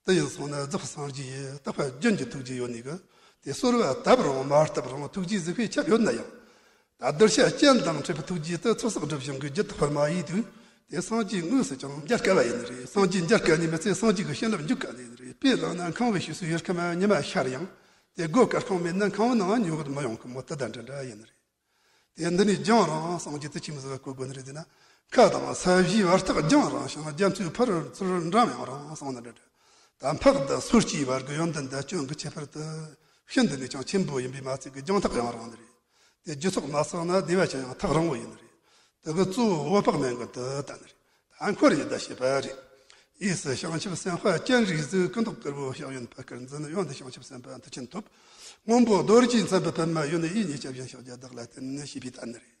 དེ་ཡིན་སོང་ན་རྫོགས་པའི་སངས་རྒྱས་ཡི་དག་པ་རྒྱུན་གྱི་ཐུགས་རྗེ་ཡོད་ནི་གི། དེ་གསོལ་བ་བཏབ་རུང་མ་བཏབ་རུང་ཐུགས་རྗེའི་གཟིགས་པས་ཁྱབ་ཡོད་ན་ཡང་། ད་གདུལ་བྱ་ཅན་དང་འཕྲད་པའི་ཐུགས་རྗེ་དེ་ཚོགས་བསགས་སྒྲིབ་སྦྱང་གི་རྒྱུད་དག་པར་མ་ཡིན་དུས། དེ་སངས་རྒྱས་དངོས་སུ་ཀྱང་མཇལ་དཀའ་བ་ཡིན་ནི་རེད། སངས་རྒྱས་མཇལ་དཀའ་ནི་མི་ཚད་སངས་རྒྱས་ཀྱི་བྱིན་རླབས་འཇུག་དཀའ་ནི་ཡིན་ནི་རེད། དཔེ་བླངས་ན་ཁང་བའི་ཕྱིས་སུ་ཡུལ་ཁམས་ཉི་མ་ཤར་ཡང་། དེ་སྒོ་དཀར་ཁང་མེད་ན་ཁང་བའི་ནང་ཉི་འོད་མི་ཡོང་གི་མོ། དེ་དང་འདྲ་འདྲ་ཡིན་ནི་རེད། དེ་འདི་ནས་རྒྱང་རིང་སངས་རྒྱས་དེ་ཆི་མོ་ཟིག་གོ་དགོས་ནི་རེད་ཟེར་ན། མཁའ་དང་ས་གཞིའི་བར་ཐག་རྒྱང་རིང་ཞིང་། རྒྱ་མཚོའི་ཕར་ཚུར་འགྲམ་ཡང་རིང་སོང་ནི་འདྲ་འདྲ། ད་འཕགས་དང་སོར་སྐྱེའི་བར་གྱི་ཡོན་ཏན་དང་སྐྱོན་གྱི་ཁྱད་པར་དེ་ཤིན་ཏུ་ནས་ཀྱང་ཆེན་པོ་ཡིན་པས་མ་ཚད་ཀྱི་རྒྱང་ཐག་ཡང་རིང་ནི་རེད། དེ་རྒྱུ་ཚོགས་མ་བསགས་ན་བདེ་བ་ཅན་ཡང་ཐག་རིང་བོ་ཡིན་ནི་རེད། དེ་གི་གཙོ་བོ་འོད་དཔག་མེད་ཀྱི་དེ་ལྟ་ནི་རེད། ད་འཁོར་ཡི་བརྡ་བྱེད་པ་རེད། གཡས་སུ་བྱང་ཆུབ་སེམས་དཔའ་སྤྱན་རས་གཟིགས། སྐུ་མདོག་དཀར་པོ་ཕྱག་གཡོན་བར་དཀར་འཛིན། གཡོན་དུ་བྱང་ཆུབ་སེམས་དཔའ་མཐུ་ཆེན་ཐོབ། སྔོན་པོ་རྡོ་རྗེས་མཚན་པའི་པདྨ་གཡོན། གཡས་གཉིས་སྐྱབས་སྦྱིན་ཕྱག་རྒྱ་བདག་ལ་བསྟན། ཞེས་པའི་དོན་ནི་རེད།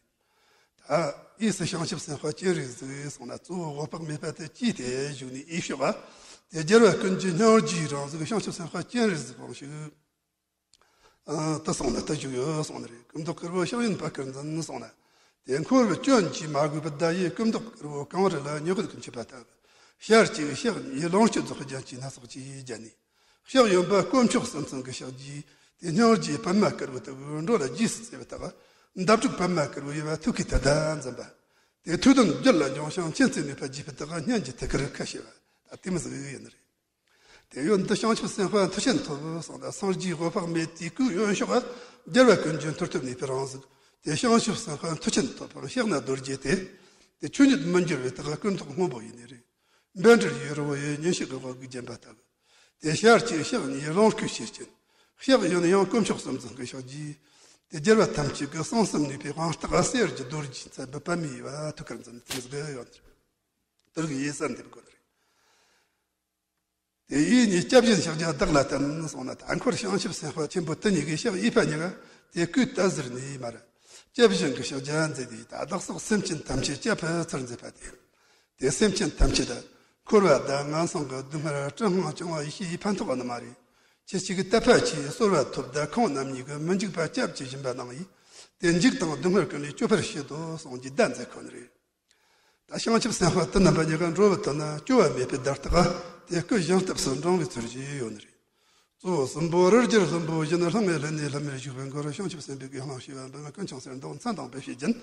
ད་གཡས་སུ་བྱང་ཆུབ་སེམས་དཔའ་སྤྱན་རས་གཟིགས་སོང་ན། གཙོ་བོ་འོད་དཔག་མེད་པ་དེ་བཅས་ཏེ་བཞུགས་ནས་གཡས་ཕྱོགས་པ། དེ་རྒྱལ་བ་ཀུན་གྱི་སྙིང་རྗེའི་རང་གཟུགས་བྱང་ཆུབ་སེམས་དཔའ་སྤྱན་རས་གཟིགས་དབང་ཕྱུག་ཨ། དེ་སོང་ན་དེ་བཞུགས་ཡོད་སོང་ནི་རེད། སྐུ་མདོག་དཀར་པོ་ཕྱག་གཡོན་བར་དཀར་འཛིན་སོང་ན། དེ་འཁོར་བའི་སྐྱོན་གྱིས་མ་གོས་པའི་བརྡ་ཡིས། སྐུ་མདོག་དཀར་པོ་གང་རུ་ལ་ཉི་འོད་ཀྱིས་མཆོད་པ་ལྟ་བུ། ཞལ་གཅིག་ཕྱག་གཉིས་ལོངས་སྤྱོད་རྫོགས་པའི་རྒྱན་གྱི་སྣ་ཚོགས་ཀྱིས་བརྒྱན་ནས། ཕྱག་གཡོན་པ་དཀོན་མཆོག་གསུམ་མཚོན་གྱི་ཕྱག་རྒྱས། དེ་སྙིང་རྗེའི་པདྨ་དཀར་པོ་ལྟ་བུའི་འགྲོ་ལ་རྗེས་སུ་བརྩེ་བའི་རྟགས། འདབ་དྲུག་པདྨ་དཀར་པོ་གཡོ་བ་ཐུགས་ཀའི་ཐད་དུ་འཛིན་པ། དེ་ཐོས་དོན་རྒྱུད་ལ་འབྱུང་ཞིང་མཁྱེན་བརྩེ་ནུས་པ་རྒྱས་པའི་རྟགས། སྙན་གྱི་ཐུགས་ཀར་ཁ་ཕྱེ་བ། ད་དེ་མོ་ཟིག་ཡིན་ནི་རེད། དེ་གཡོན་དུ་བྱང་ཆུབ་སེམས་དཔའ་མཐུ་ཆེན་ཐོབ་སོང་ན། སངས་རྒྱས་འོད་དཔག་མེད་དེའི་སྐུའི་གཡོན་ཕྱོགས་རྒྱལ་བ་ཀུན་གྱི་མཐུ་སྟོབས་ནུས་པའི་རང་གཟུགས། དེ་བྱང་ཆུབ་སེམས་དཔའ་མཐུ་ཆེན་ཐོབ་པའི་ཕྱག་ན་རྡོ་རྗེ་སྟེ། དེ་ཆོས་ཉིད་མི་འགྱུར་བའི་རྟགས་སྐུ་མདོག་སྔོན་པོ་ཡིན་ནི་རེད། བཻ་ཌཱུརྱ་རི་བོ་ཡི་ཉིན་ཞག་གི་འོད་ཀྱིས་བརྒྱན་པ་ལྟ་བུ། དེ་ཞལ་གཅིག་ཕྱག་གཉིས་ལོངས་སྐུའི་ཕྱིར་སྤྱན། ཕྱག་གཡོན་ཡང་དཀོན་མཆོག་གསུམ་མཚོན་གྱི་ཕྱག་རྒྱས། དེ་རྒྱལ་བ་ཐམས་ཅད་ཀྱི་གསང་གསུམ་ནུས་པའི་དབང་རྟགས། གསེར་གྱི་རྡོ་རྗེས་མཚན་པའི་པདྨའི་དབྱེ་བ་ཐུགས་ཀར་འཛིན། དེ་ཟིག་ཡོད་ནི་རེད། དེ་རིགས་ཡེ་གསལ་འདེབས་དགོས་ནི་རེད། དེ་གཡས་གཉིས་སྐྱབས་སྦྱིན་ཕྱག་རྒྱ་བདག་ལ་བསྟན་སོང་ན། ད་འཁོར་བྱང་ཆུབ་སེམས་དཔའ་ཆེན་པོ་དེ་གཉིས་ཀྱིས་ཕྱག་གཡས་པ་གཉིས་ཀ་དེ་སྐུའི་ལྟ་ཟུར་ནས་མར་སྐྱབས་སྦྱིན་གྱི་ཕྱག་རྒྱ་མཛད་དེ། ད་བདག་སོགས་སེམས་ཅན་ཐམས་ཅད་སྐྱབས་སུ་ཚུར་མཛད་པ་སྟེ། དེ་སེམས་ཅན་ཐམས་ཅད་འཁོར་བ་དང་ངན་སོང་གི་སྡུག་བསྔལ་གྲང་དབང་བཅིང་བ་ཡེ་ཤེས་ཀྱིས་ཕན་ཐོགས་པ་ནི་མ་རེད། ཁྱེད་ཅག་གི་དད་པ་ཆེས་གསོལ་བ་ཐོབ་ད་ཁོང་རྣམ་གཉིས་ཀྱིས་མི་འཇིགས་པ་སྐྱབས་ཀྱི་སྦྱིན་པ་གནང་ཡིས། དེ་འཇིགས་དང་སྡུག་བསྔལ་ཀུན་ལས་སྐྱོབ་པར་བྱེད་དོ་གསུངས་ཀྱི་བརྡ་མཛད་ཁོ་ནི་རེད། ད་བྱང་ཆུབ་སེམས་དཔའ་དེ་རྣམ་པ་གཉིས་ཀ་འགྲོ་བའི་དོན་ན་སྐྱོ་བ་མེད་པའི་བརྡ་རྟགས་དེ་སྐུ་གཞན་སྟབས་སུ་འབྲང་བའི་ཚུལ་གྱིས་ཡོད་ནི་རེད། གཙོ་བོ་གསུམ་པོ་རི་རྒྱལ་ལྷུན་པོ་བཞིན། ལྷང་ངེ་ལྷན་ནེ་ལྷམ་མེར་བཞུགས་པའི་མགོར། བྱང་ཆུབ་སེམས་དཔའི་དགེ་སློང་བྱེ་བ་འབུམ། ཀུན་ཀྱང་གསེར་མདོག་མཚན་དང་སྤེལ་བྱེད་ཅན།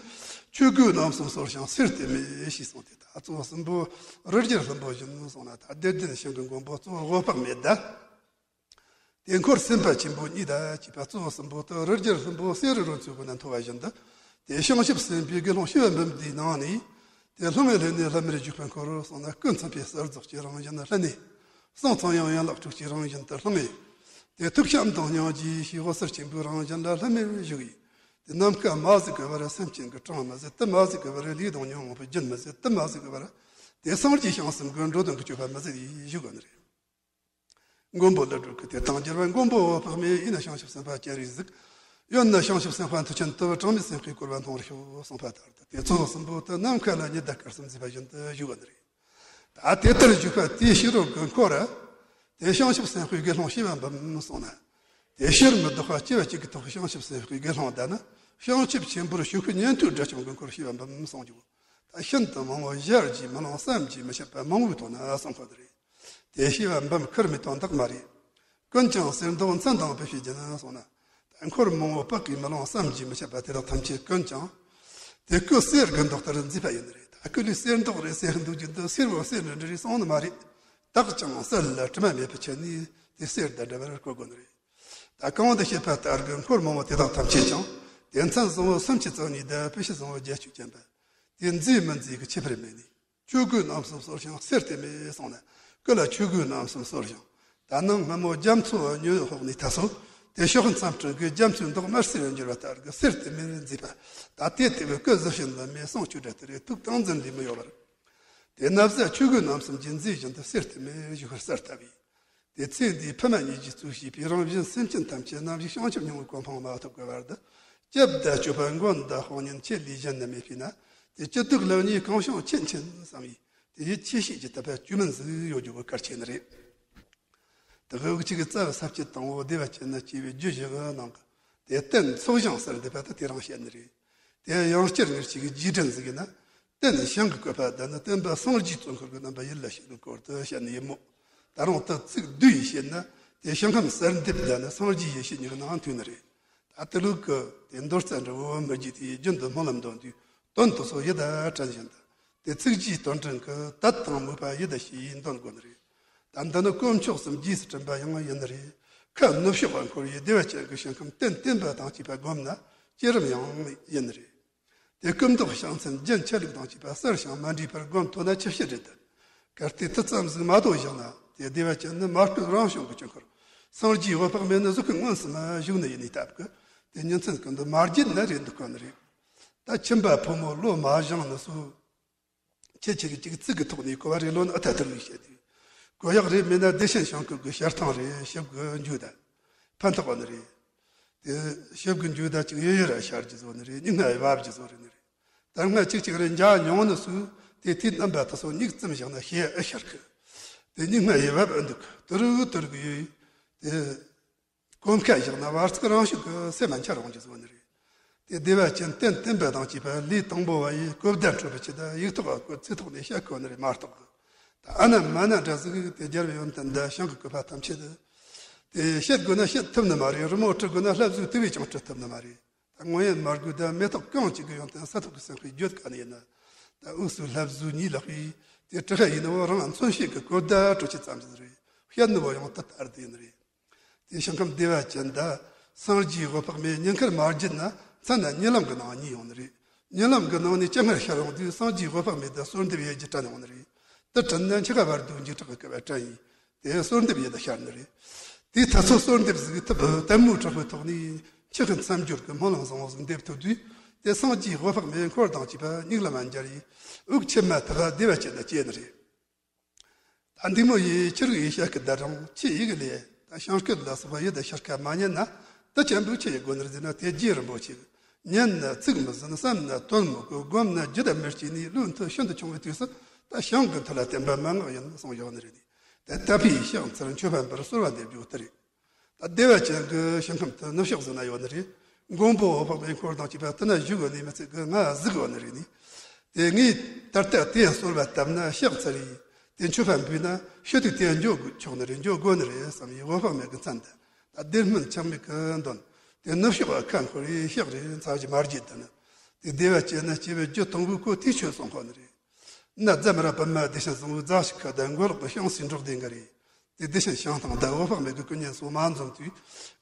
ཆོས་གོས་རྣམ་གསུམ་གསོལ་ཞིང་གསེར་དེ་མེད་ཞེས་གསུངས་ཏེ། ད་གཙོ་བོ་གསུམ་པོ་རི་རྒྱལ་ལྷུན་པོ་བཞིན་གསུངས་ན། ད་བདེ་ལྡན་ཞིང་གི་མགོན་པོ་གཙོ་བོ་འོད་དཔག་མེད་ད། དེ་འཁོར་སེམས་དཔའ་ཆེན་པོ་གཉིས་དང་བཅས་པ་གཙོ་བོ་གསུམ་པོ་དེ་རི་རྒྱལ་ལྷུན་པོ་གསེར་རི་རོ་མཚོའི་སྒོ་ནས་མཐོ་བ་བཞིན་དུ། དེ་བྱང་ཆུབ་སེམས་དཔའི་དགེ་སློང་བྱེ་བ་འབུམ་འདིའི་ནང་ནས། དེ་ལྷང་ངེ་ལྷན་ནེ་ལྷམ་མེར་བཞུགས་པའི་འཁོར་གསུངས་ན། ཀུན་མཚོན་པའི་གསེར་མདོག་ཀྱི་རང་བཞིན་ལ་ལྷན་ནེ། གསུང་ཚངས་དབྱངས་ཡན་ལག་དྲུག་ཅུའི་རང་བཞིན་དུ་ལྷང་ངེ། དེ་ཐུགས་བྱམས་དང་སྙིང་རྗེ་ཞེས་འོད་ཟེར་ཆེན་པོའི་རང་བཞིན་ལ་ལྷམ་མེར་བཞུགས་ཡིས། དེ་ནམ་མཁའ་མ་ཟིག་གི་བར། སེམས་ཅན་གྱི་གྲངས་མི་ཟད་དེ་མ་ཟིག་གི་བར། ལས་དང་ཉོན་མོངས་པའི་རྒྱུན་མི་ཟད་དེ་མ་ཟིག་གི་བར། དེ་སངས་རྒྱས་བྱང་སེམས་ཀྱི་འགྲོ་དོན་གྱི་སྤྱོད་པ་མི་ཟད་དེ་བཞུགས་པ་ནི་རེད། མགོན་པོ་ཀླུ་སྒྲུབ་ཀྱི་དེ་དང་རྒྱལ་བ་མགོན་པོ་འོད་དཔག་མེད། གཡས་ན་བྱང་ཆུབ་སེམས་དཔའ་སྤྱན་རས་གཟིགས། གཡོན་ན་བྱང་ཆུབ་སེམས་དཔའ་མཐུ་ཆེན་ཐོབ། གྲངས་མེད་སེམས་དཔའི་བསྐོར་བ་མཐོང་བར་ཤོག་གསུངས་པ་ལྟར་དུ། དེ་གཙོ་བོ་གསུམ་པོ་དེ་ནམ་མཁའ་ལ་ཉི་ཟླ་སྐར་གསུམ་མཛེས་པ་བཞིན་དུ་བཞུགས་པ་ནི་རེད། ད་དེ་ལྟར་བཞུགས་པ་དེའི་ཕྱི་རོལ་གྱི་འཁོར་ར། དེ་བྱང་ཆུབ་སེམས་དཔའི་དགེ་སློང་བྱེ་བ་འབུམ་གསུངས་ན། དེ་ཕྱིར་མི་ལྡོག་པ་སྐྱེ་བ་གཅིག་གི་ཐོག་བྱང་ཆུབ་སེམས་དཔའི་དགེ་སློང་དག་ནི། བྱང་ཆུབ་ཆེན་པོར་ཞུགས་ཤིང་ཉན་ཐོས་དགྲ་བཅོམ་གྱི་འཁོར་ཞེས་པ་འབུམ་གསུངས་ཀྱང་། ད་ཤིན་ཏུ་མང་བོ་ཞལ་གྱིས་མི་ལང་སེམས་ཀྱིས་མི་ཤེས་པ་མང་བོའི་ཐོག་ན་གསུངས་ཁོ་ནི་རེད། དེ་ཞེས་པ་འབུམ་ཁུར་མི་དོན་དག་མ་རེད། ཀུན་ཀྱང་གསེར་མདོག་མཚན་དང་བུ་ཤེས་ཀྱང་གསུངས་ན། ད་འཁོར་མང་བོ་དཔག་གིས་མི་ལང་སེམས་ཀྱིས་མི་ཤེས་པ་དེ་དག་ཐམས་ཅད་ཀུན་ཀྱང་། དེ་ཀུན་གསེར་གྱི་མདོག་ལྟར་མཛེས་པ་ཡིན་ནི་རེད། ད་ཀུན་ལས་གསེར་མདོག་རེད་ཟེར་འདུག་རྒྱུ་འདི་གསེར་བོ་གསེར་འདྲ་འདྲ་རེད་གསུངས་ནི་མ་རེད། དག་ཀྱང་གསལ་ལ་དྲི་མ་མེད་པའི་ཆ་ནས་དེ་གསེར་དང་འདྲ་བར་གོ་དགོས་ནི་རེད། ད་གོང་དུ་བཤད་པ་ལྟར་གྱི་འཁོར་མང་བོ་དེ་དག་ཐམས་ཅད་ཀྱང་དེ་མཚན་བཟང་བོ་སུམ་ཅུ་རྩ་གཉིས་དང་བུ་ཤེས་བཟང་བོ་བརྒྱད་ཅུ་ཅན་པ། དེ་མཛེས་མི་མཛེས་ཀྱི་ཁྱད་པར་མེད་ནས། ཆོས་གོས་རྣམ་གསུམ་གསོལ་ཞིང་གསེར་དེ་མེད་གསུངས་ན། ཀུན་ལ་ཆོས་གོས་རྣམ་གསུམ་གསོལ་ཞིང་། ད་ནང་སྔ་མོ་རྒྱ་མཚོ་ཉི་འོད་ཕོག་ནས་ད་སོ། དེ་ཕྱོགས་མཚམས་སྤྲིན་གྱི་རྒྱ་མཚོའི་མདོག་དམར་སེར་འགྱུར་བ་ལྟར་གྱི་གསེར་དེ་མེད་མཛེས་པ། ད་དེ་དེ་བས་ཀུན་བཟོད་བྱིན་རླབས་མེད་གསུང་ཆོས་སྒྲ་དེ་རེད་ཐུགས་དང་འཛིན་ལས་མི་གཡོ་བར། དེ་ན་བཟའ་ཆོས་གོས་རྣམ་གསུམ་གྱི་མཛེས་བཞིན་དུ་གསེར་དེ་མེད་བཞུགས་པར་གསལ་ལྟ་བུའི། དེ་ཚེ་འདིའི་ཕུབ་མ་གཉིས་ཀྱིས་གཙོས་བྱས་པའི་རང་བཞིན་སེམས་ཅན་ཐམས་ཅད་རྣམ་ཤེས་བྱང་ཆུབ་སྙིང་པོའི་གོ་འཕང་མ་ཐོབ་ཀྱི་བར་དུ། སྐྱབས་དང་སྤྱོད་པ་མགོན་དང་དཔང་ཉིད་ཆེད་ལས་གཞན་ནི་མེད་པས་ན། དེ་སྐྱིད་སྡུག་ལེགས་ཉེས་གང་བྱུང་ཆེད་མཁྱེན་བསམ་ཡས། དེ་ཡིད་ཆེས་བྱེད་ཀྱི་དད་པ་བཅོས་མིན་ཟིག་ཡོད་རྒྱུ་བོ་གལ་ཆེ་ནི་རེད། དེ་དབུགས་གཅིག་གི་རྩ་བའི་ས་བཅད་དང་པོ་བདེ་བ་ཅན་ནི་སྐྱེས་པའི་རྒྱུད་བཞི་གི་ནང་གི། དེ་རྟེན་ཚོགས་ཞིང་གསལ་འདེབས་པ་དེ་དེ་རང་བཤད་ནི་རེད། དེ་ཡང་བསྐྱར་ངེས་གཅིག་གི་རྗེས་དྲན་ཟིག་ཡིན་ན། རྟེན་ཞིང་གི་བཀོད་པ་དང་ནི་སྟོན་པ་སངས་རྒྱས་གཙོ་འཁོར་གྱི་རྣམ་པ་ཡིད་ལ་བྱེད་པའི་སྐོར་དུ་བཤད་ནི་ཡིན་མོད། ད་རུང་དེ་ཚིག་བསྡུས་ཡིས་བཤད་ན། དེ་ཞིང་ཁམས་གསལ་འདེབས་དང་ནི་སངས་རྒྱས་ཡེ་ཤེས་གཉིས་ཀྱི་ནང་མཐུན་ནི་རེད། ད་དེ་ལུགས་ཀྱི་དེ་མདོ་རྩ་འདྲ་བོ་མི་བརྗེད་དེ་རྒྱུན་དུ་སྨོན་ལམ་འདོན་དུས་དོན་དེ་ཚོ་ཡིད་དུ་དྲན་བཞིན་དུ། དེ་ཚིག་བཞིའི་དོན་དྲན་གྱི་དད་དང་མོས་པ་ཡིད་དུ་བྱས་འདོན་དགོས་ནི་རེད། ད་འདི་ནི་དཀོན་མཆོག་གསུམ་རྗེས་སུ་དྲན་པ་ཡང་ཡིན་ནི་རེད། ཁ་ནུབ་ཕྱོགས་པ་འཁོར་བའི་བདེ་བ་ཅན་གྱི་ཞིང་ཁམས་རྟེན་བརྟེན་པ་དང་བཅས་པ་བསྒོམ་ན་བསྐྱེད་རིམ་ཡང་ཡིན་ནི་རེད། དེ་སྐུ་མདོག་ཕྱག་མཚན་རྒྱན་ཆ་ལུགས་དང་བཅས་པ་གསལ་ཞིང་མ་འདྲེས་པར་བསྒོམ་ཐུབ་ན་ཆེ་བཤད་རེད་དེ། གལ་ཏེ་དེ་ཙམ་ཟིག་མ་དོ་བཞག་ན་དེ་བདེ་བ་ཅན་ནི་མ་སྤྲོས་རང་བྱུང་གི་སྐྱོན་ཁར། སངས་རྒྱས་འོད་དཔག་མེད་ནི་གཟུགས་སྐུ་མངོན་སུམ་བཞུགས་ནི་ཡིན་ནི་སྟབས་ཀྱིས། དེ་ཉིན་མཚན་ཀུན་ཏུ་མ་བརྗེད་ན་རེད་འདུག་གོ་ནི་རེད། ད་ཁྱིམ་པ་ཕོ་མོ་བློ་མ་བཞེངས་ནི་སུ། ཁྱེད་ཆོ་གིས་ཅིག་ཚིག་གི་ཐོག་ནས་གོ་བ་རེ་ལོན་ཨ་ཐ་ཐུར་ལུས་བཤད་དུས། གོ་ཡག་རེད། མིན་ན་བདེ་ཆེན་ཞིང་ཁུལ་གྱི་ཞལ་ཐང་རེད། ཞིབ་གི་འཇུག་ད། ཕན་ཐོགས་པ་ནི་རེད། དེ་ཞིབ་གི་འཇུག་ད་ཅིག་ཡོད་ཡོད་ར་ཤར་གྱི་བཟོ་ནི་རེད། སྙིང་ང་ཡི་བབ་ཀྱི་བཟོ་རེད་ནི་རེད། ད་སྔ་ཅིག་ཅིག་རེ་འཇག་མྱོང་ནི་སུ། དེ་དེའི་རྣམ་པ་དེ་ཚོ་མིག་བཙུམ་བཞག་ན་ཤེས་ཨེ་ཤར་གི། དེ་སྙིང་ང་ཡི་བབ་ཨེ་འདུག་དུར་དུར་གི་ཡོད། དེ། གོམ་ཁ་བཞག་ན་བར་ཚིག་རང་ཤུགས་ཀྱིས་སེམས་མ་འཆར་འོང་རྒྱུ་བཟོ་ནི་རེད། དེ་བདེ་བ་ཅན་རྟེན་བརྟེན་པ་དང་བཅས་པ་ལས་དང་པོ་བ་ཡིས་གོ་བརྡ་འཕྲོད་པའི་ཆེད་དུ་ཡིག་ཐོག་ག་བཀོད་ཚིག་ཐོག་ནས་བཤད་དགོས་ནི་རེད་མ་གཏོགས། ད་ཨ་ན་མ་ན་འདྲ་ཟིག་དེ་རྒྱལ་བའི་ཡོན་ཏན་དང་ཞིང་གི་བཀོད་པ་ཐམས་ཅད་དེ། དེ་བཤད་དགོས་ན་བཤད་ཐུབ་ནི་མ་རེད། རི་མོ་བྲི་དགོས་ན་ལྷ་བཟོའི་དུ་བས་ཀྱང་བྲི་ཐུབ་ནི་མ་རེད། ད་སྔོན་ཡོད་མར་གོས་དང་མེ་ཏོག་གང་ཅིག་གི་ཡོན་ཏན་ས་ཐོག་གི་སེམས་དཔའི་བརྗོད་དཀའ་ནི་ཡིན་ན། ད་དབུགས་སུ་ལྷ་བཟོའི་གཉིས་ལག་པས་དེ་བྲི་ཁ་ཡིན་ནོ་རང་མཚོན་བྱེད་ཀྱི་གོ་བརྡ་སྤྲོད་ཆེད་ཙམ་ཟིག་རེད། བཤད་ནི་བོ་ཡང་དེ་ལྟར་དེ་ཡིན་རེད། དེ་ཞིང་ཁམས་བདེ་བ་ཅན་དང་སངས་རྒྱས་འོད་དཔག་མེད་ཉིན་མཁར་མ་བརྒྱུད་ན་མཚན་ན་རྨི་ལམ་གྱི་ནང་གཉིད་ཡོང་ནི་རེད། རྨི་ལམ་གྱི་ནང་ནས་སྤྱན་སྔར་ཤར་འོང་དུས་སངས་རྒྱས་འོད་དཔག་མེད་དང་གསོལ་འདེབས་ཡོད་རྒྱུ་དྲན་ཡོང་ནི་རེད། དེ་དྲན་ན་འཆི་ཁ་བར་དུ་འཇིགས་སྐྲག་གི་བསྐལ་པ་དྲན་ཡིན། དེ་གསོལ་འདེབས་ཡོད་དུ་ཤར་ནི་རེད། དེའི་ཐ་ཚོ་གསོལ་འདེབས་ཟིག་ཐུབ་དལ་མོའི་དྲག་པོའི་ཐོག་ནས་འཆི་ཁའི་མཚམས་སྦྱོར་གྱི་སྨོན་ལམ་བཟང་བོ་ཟིག་འདེབས་ཐུབ་དུས། དེ་སངས་རྒྱས་འོད་དཔག་མེད་འཁོར་དང་བཅས་པ་མིག་ལམ་མ་འབྱར་ཡིས་དབུགས་ཆད་མ་ཐག་བདེ་བ་ཅན་དུ་སྐྱེ་ནི་རེད། ད་འདི་མོ་ཡི་ཕྱི་རིགས་ཡི་ཤ་སྐད་ད་རུང་ཁྱི་ཡི་གི་ལས་ད་ཤིང་སྐད་ལ་སོགས་པ་ཡི་ད་ཤར་ཁ་མ་ཉན་ན། དེ་ཅན་པོ་ཁྱི་ཡི་དགོས་ནི་རེད་ཟེར་ན་དེ་རྗེ་རིན་པོ་ཆེ་གི་ཉན་ན་ཚིག་མི་ཟིན། བསམ་ན་དོན་མི་གོ། བསྒོམ་ན་རྒྱུད་མི་སྐྱེ་ནི་ལུས་མཐུ་ཤིན་ཏུ་ཆུང་བའི་དུས་སུ། ད་ཤིང་གི་མཐུ་ལ་བརྟེན་པ་མན་ངག་ཡིན་གསུངས་ཡོད་ནི་རེད། དེ་ད་ཕའི་ཤིང་ཚར་མཆོད་པ་འབུལ་གསོལ་བ་འདེབས་རྒྱུ་དེ་རེད། ད་བདེ་བ་ཅན་གྱི་ཞིང་ཁམས་དེ་ནུབ་ཕྱོགས་ཟིན་ན་ཡོད་ནི་རེད། མགོན་པོ་འོད་དཔག་མེད་འཁོར་དང་བཅས་པ་དེ་ན་བཞུགས་ཡོད་ནི་མི་ཚད་གི་ང་གཟིགས་ཡོད་ནི་རེད་ནི། དེ་ངས་ད་ལྟ་དེ་གསོལ་བ་བཏབ་ན་ཕྱག་འཚལ་ཡིས་དེ་མཆོད་པ་འབུལ་ན་ཕྱི་དུས་དེ་འགྱོ་དགོས་ཆོག་ནི་རེད། འགྱོ་དགོས་ནི་རེད་བསམ་ཡིས་འོད་དཔག་མེད་ཀྱི་མཚན་དེ་ད་བདེ་སྨོན་ཆགས་མེད་ཀྱི་འདོན། དེ་ནུབ་ཕྱོགས་ཁ་འཁོར་ཡིས་ཕྱག་རེ་འཚལ་གྱི་མ་བརྗེད་དེ་ནི། དེ་བདེ་བ་ཅན་ན་སྐྱེ་བའི་རྒྱུ་དང་པོའི་གོ་དེའི་ཆོས་གསུང་གོ་ནི་རེད། ན་རྫ་མ་ར་པདྨ་བདེ་ཆེན་བཟང་བོའི་རྫ་ཞིག་ཁ་དང་མགོ་ལོག་པའི་ཤིང་སའི་འབྲོག་སྡེ་འགའ་རེ། དེ་བདེ་ཆེན་ཤིང་ཐང་དང་འོད་དཔག་མེད་ཀྱི་སྐུ་བརྙན་སོགས་མ་འཛོམས་དུས།